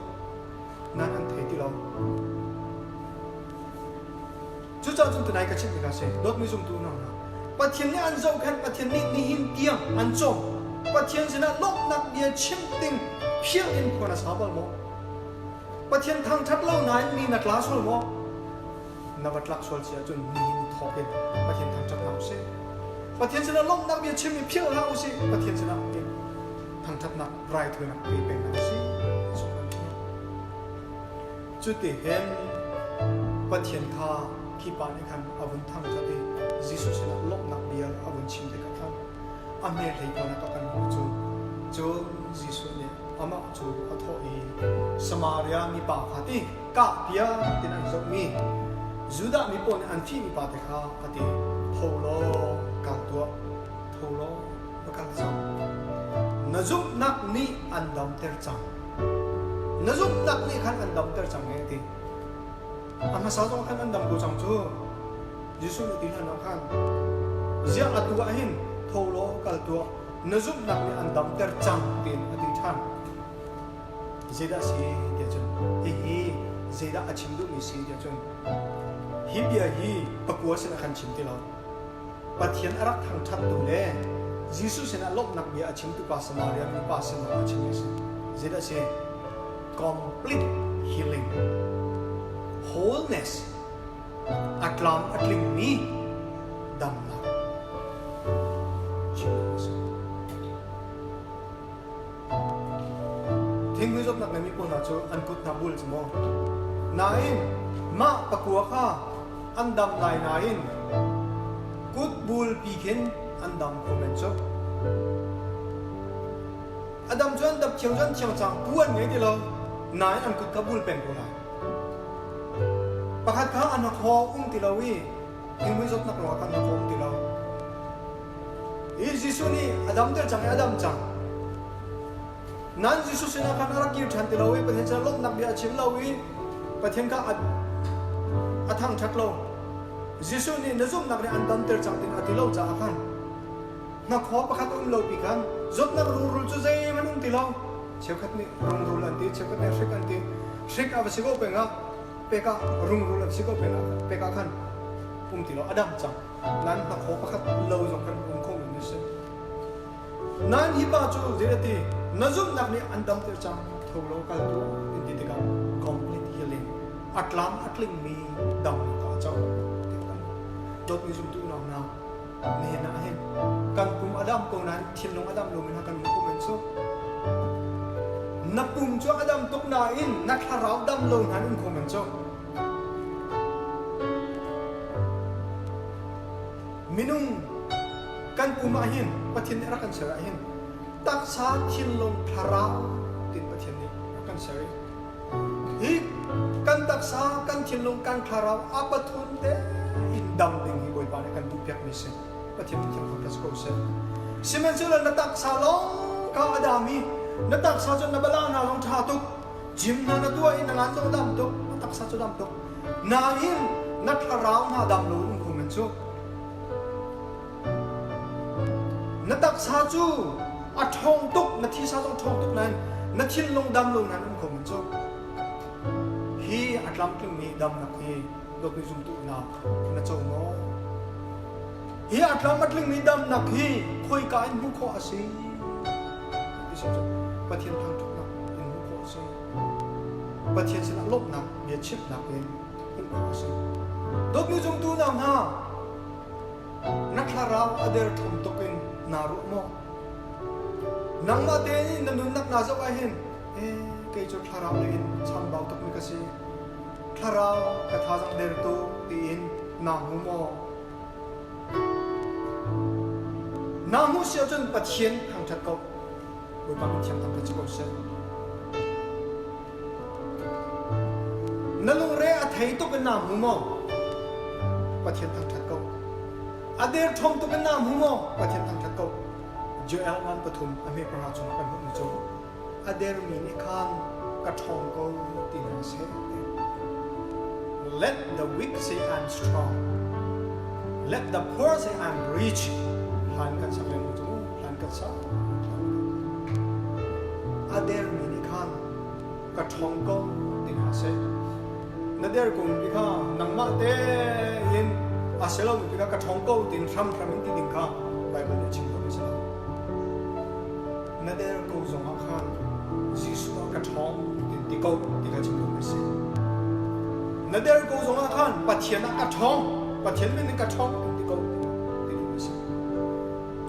nain an thei ti lo. Cucaah cun tunai ka chimh mi kha si dawtmi zumtu unau hna Pathian nih an zohkhenh Pathian nih nihin tiang an cawm Pathian sinah lawmhnak bia chim ding philh in khua na sa bal maw? Pathian thangṭhat lo nain mi na tla sual maw? Na va tlak sual si ahcun nihin thawk in Pathian thangṭhat hna usih. Pathian sinah lawmhnak bia chim i philh hlah usih. Pathian sinah thangṭhatnak raithawinak pe peng hna usih. Cuti hin Pathian kha khi pa nih khan a vun thangṭhat i Jesuh sinah lawmhnak bia a vun chim tikah khan a hme hlei kuan ah kan hmuh cu cun Jesuh nih amah cu a thawh i Samaria mipa kha ti kah piak tin an zohmi Judah mi pawl nih an fihmi pa te kha a ti tho law kal tuah tho law va kal cang na zumhnak nih an damter cang na zumhnak nih khan an damter cang e ti a hmasa zong khan an dam ko cang cu Jesuh nih ti hlan ah khan ziah atu ah hin tho law kal tuah na zumhnak nih an damter cang tiin a ti ṭhan. Zeidah a si tiah cun hihi zeidah a chim duhmi si tiah cun hi bia hi pakua sinah khan chim ti lo. Pathian a rak thangṭhattu le Jesuh sinah lawmhnak bia a chimtu pa Samaria mipa sinah a chimmi a si. Zeidah a si? Complete healing, wholeness, a tlam a tlingmi damnak chim a si. Thinghmui zawtnak ngeimi pawl hna cu an kut hna bul cu maw? Nain mah pakua kha an dam lai nain kut bul pi khin an dam kho men cu. A dam cu an dam thiang cu an thiang cang pu an ngei ti lo nain an kut kha bul peng ko lai. Pakhat kha a hnakhaw um ti lo i thinghmui zawtnak ruangah khan hnakhaw um ti lo. Hi Jesuh nih a damter cang i a dam cang. Nan Jesuh sinah khan a rak kir ṭhan ti lo i Pathian sinah lawmhnak bia a chim lo i Pathian kha a thangṭhat lo. Jesuh nih na zumhnak nih an damter cang tiin a ti lo caah khan hnakhaw pakhat a um lo pi khan zawtnak rungrul cu zeihmanh um ti lo. Cheukhat nih rungrul an ti, cheukhat nih hrik an ti. Hrik a va si ko peng ah pek ah rungrul a si ko peng ah pek ah khan um ti lo a dam cang. Nan hnakhaw pakhat lo zong khan um kho men si. Nan hi pa cu zei a ti na zumhnak nih an damter cang tho lo kal tuah in ti tikah complete healing a tlam a tlingmi damnak ah a co. Dawtmi zumtu unau hna Nihin ah hin kan pum a dam ko nain thinlung a dam lomi hna kan um ko men cu. Na pum cu a dam tuk nain na thlarau dam lo hna um kho men cu. Minung kan pum ah hin Pathian nih a rak kan ser ah hin taksa thinlung thlarau tin Pathian nih a kan ser i Hi kan taksa, kan thinlung, kan thlarau a pathum te in dam ding hi Bawipa nih kan duhpiakmi si. Pathian thiang thangṭhat si ko seh. Sihmanhsehlaw na taksa lawng kha a dam i na taksa cu na bala hna zong ṭha tuk, gym hna na tuah i na ngan zong dam tuk, na taksa cu dam tuk. Nain na thlarau hna dam lo um kho men cu. Na taksa cu a ṭhawng tuk, na thisa zong ṭhawng tuk nain na thinlung dam lo nain um kho men cu. Hi a tlamtlingmi damnak hi dawtmi zumtu unau na co maw? Hi a tlam a tlingmi damnak hi khoika in hmuh khawh a si? Pathian thangṭhatnak in hmuh khawh a si. Pathian sinah lawmhnak bia chimnak in hmuh khawh a si. Dawtmi zumtu unau hna, na thlarau a derthawm tuk in naa ruah maw? Nangmah tein na nunnak naa zoh ahhin eh kei cu thlarau lei in chambau tukmi ka si. Thlarau ka thazang der tuk tiin naa hmu maw? Naa hmuh si ahcun Pathian thangṭhat ko. Bawipa min thiang thangṭhat si ko seh. Na lungre a thei tuk in naa hmu maw? Pathian thangṭhat ko. A derthawm tuk in naa hmu maw? Pathian thangṭhat ko. Joel ngan pathum a hme pahra chung kan hmuhmi cu a dermi nih khan ka ṭhawng ko ti hna seh. Let the weak say I'm strong. Let the poor say I'm rich. Hlan kan sak len cu hlan kan sak. A dermi nih khan ka ṭhawng ko ti hna seh. Na der kung ti kha nangmah tein a si lo ti kha ka ṭhawng ko tiin hramhram in ti ding kha Baibal nih a chim lomi si lo. Na der ko zongah khan Jesuh ah ka ṭhawng tiin ti ko ti kha chim lomi a si. Na der ko zongah khan Pathian ah ka ṭhawng, Pathian min in ka ṭhawng tiin ti ko ti duhmi a si.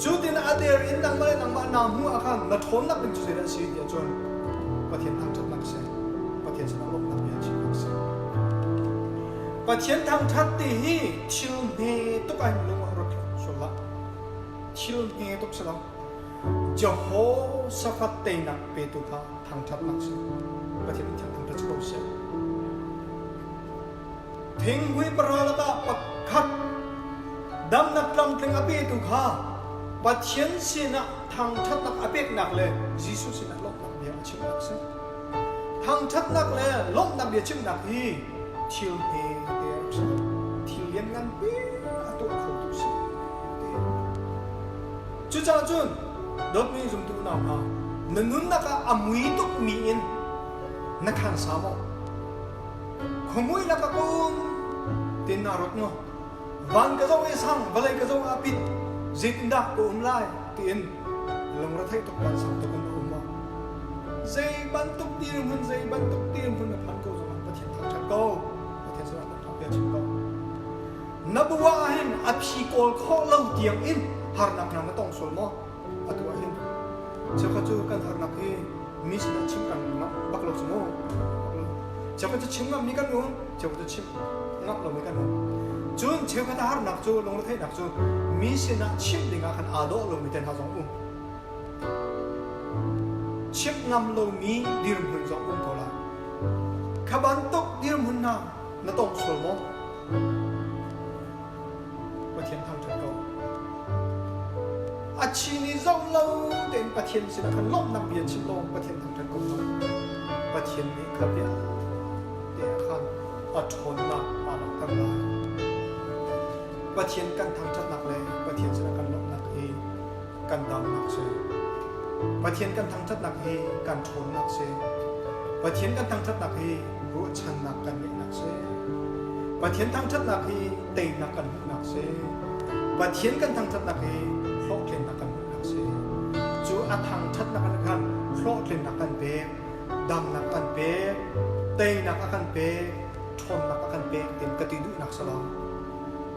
Cu tin a der in nangmah le nangmah naa hmuh ah khan na ṭhawnnak ding cu zeidah a si ti ahcun Pathian thangṭhatnak a si. Pathian sinah lawmhnak bia chimnak a si. Pathian thangṭhat ti hi thil hme tuk ah hin lung ah ruat sual hlah. Thil hme tuk si lo. Jehoshaphat teinak petu kha thangṭhatnak si. Pathian nih thangṭhat si ko seh. Thinghmui pahra lakah pakhat damnak tlamtling a petu kha Pathian sinah thangṭhatnak a peknak le Jesuh sinah lawmhnak bia a chimnak a si. Thangṭhatnak le lawmhnak bia chimnak hi thil hme te a rak si. Thil liannganpi a tuah khotu si. Cucaah cun dawtmi zumtu unau hna, na nunnak ah a mui tukmi in na khansa maw? Khuamui lak ah ka um tiin naa ruat maw? Van ka zoh i sang, vawlei ka zoh ah pit, zeitindah ka um lai tiin lungretheih tuk vansang tuk in na um maw? Zei bantuk dirhmun, zei bantuk dirhmun na phan ko zongah Pathian thangṭhat ko. Pathian sinah thangṭhat bia chim ko. Na bu ah hin a phi kawl khawh lo tiang in harnak hna na tong sual maw? Atu ah hin cheukhat cu kan harnak hi mi sinah chim kan ngam bak lo cu mu. Cheukhat cu chim ngammi kan um, cheukhat cu chim ngam lomi kan um. Cun cheukhat a harnak cu lungretheihnak cu mi sinah chim dingah khan aa dawh lomi te hna zong um. Chim ngam lomi dirhmun zong um ko lai. Kha bantuk dirhmun hna na tong sual maw? Pathian thangṭhat ko. A chin i zoh lo tein Pathian sinah khan lawmhnak bia chim law Pathian thangṭhat ko hna. Pathian nih kha vialte ah khan a ṭhawnnak aa langhter lai. Pathian kan thangṭhatnak le Pathian sinah kan lawmhnak hi kan damnak si. Pathian kan thangṭhatnak hi kan ṭhawnnak si. Pathian kan thangṭhatnak hi ruahchannak kan ngeihnak si. Pathian thangṭhatnak hi teinak kan hmuhnak si. Pathian kan thangṭhatnak hi hlawhtlinnak kan hmuhnak si. Cu a thangṭhatnak ah khan hlawhtlinnak kan pek, damnak kan pek, teinak a kan pek, ṭhawnnak a kan pek tin ka ti duhnak si lo.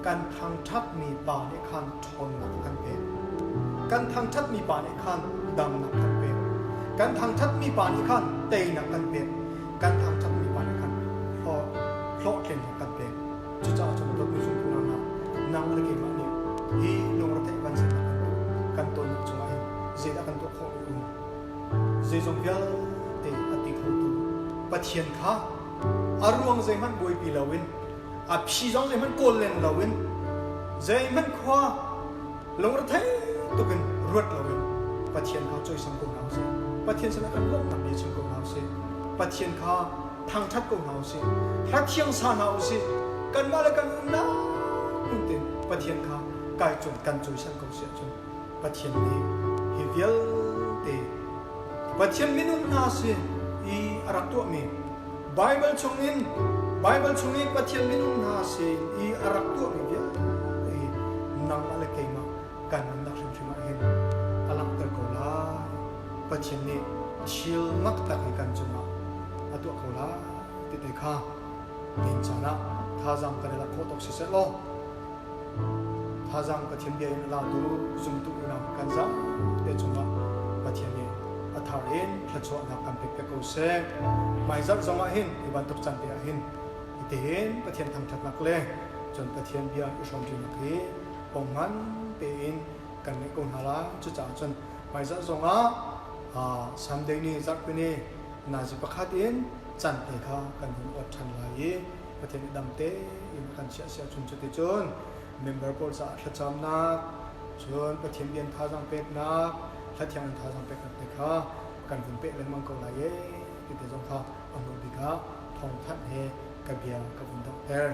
Kan thangṭhatmi pa nih khan ṭhawnnak a kan pek. Kan thangṭhatmi pa nih khan damnak kan pek. Kan thangṭhatmi pa nih khan teinak kan pek. Kan thangṭhatmi pa nih khan hlawhtlinnak kan pek. Cucaah cun dawtmi zumtu hna hna, nang le keimah nih hi lungretheih vansannak kan tuah kan tonnak cungah hin zeidah kan tuah khawh rih u? Zeizong vialte a ti khotu Pathian kha a ruang zeihmanh buaipi loin a phi zong zeihmanh kawl len loin zeihmanh khua lungrethei tukin ruat loin Pathian kha cawisam ko hna usih. Pathian sinah kan lawmhnak bia chim ko hna usih. Pathian kha thangṭhat ko hna usih. Hla thiang sa hna usih. Kanmah le kan umnak hmun tein Pathian kha kai cun kan cawisan ko si ahcun Pathian nih hi vialte Pathian minung hna sin i a rak tuahmi. Baibal chungin Baibal chung i Pathian minung hna sin i a rak tuahmi vialte hi nangmah le keimah kan nunnak hrimhrim ah hin a langhter ko lai. Pathian nih thil mak tak hi kan cungah a tuah ko lai ti te kha nin caan ah thazaang kan i lak khawh tawk siseh law Thazaang Pathian bia in a latu zumtu unau kan zate cungah Pathian nih a thar in thluachuahnak kan pek ko seh. Hmaizarh zongah hin hi bantuk caan te ah hin hitihin Pathian thangṭhatnak le cun Pathian bia i hrawmṭinak hi kong hman tein kan ngeih ko hna lai. Cucaah cun hmaizarh zongah Sunday ni zarhpini nazi pakhat in caan te kha kan hun awt ṭhan lai i Pathian nih dam tein a kan chiah si ahcun cuticun member pawl caah thlacamnak, cun Pathian rian thazaang peknak, hlathiang in thazaang peknak te kha kan vun peh lengmang ko lai ee ti te zong kha a hnu bik ah thawngthanh he ka bia ka vun donghter.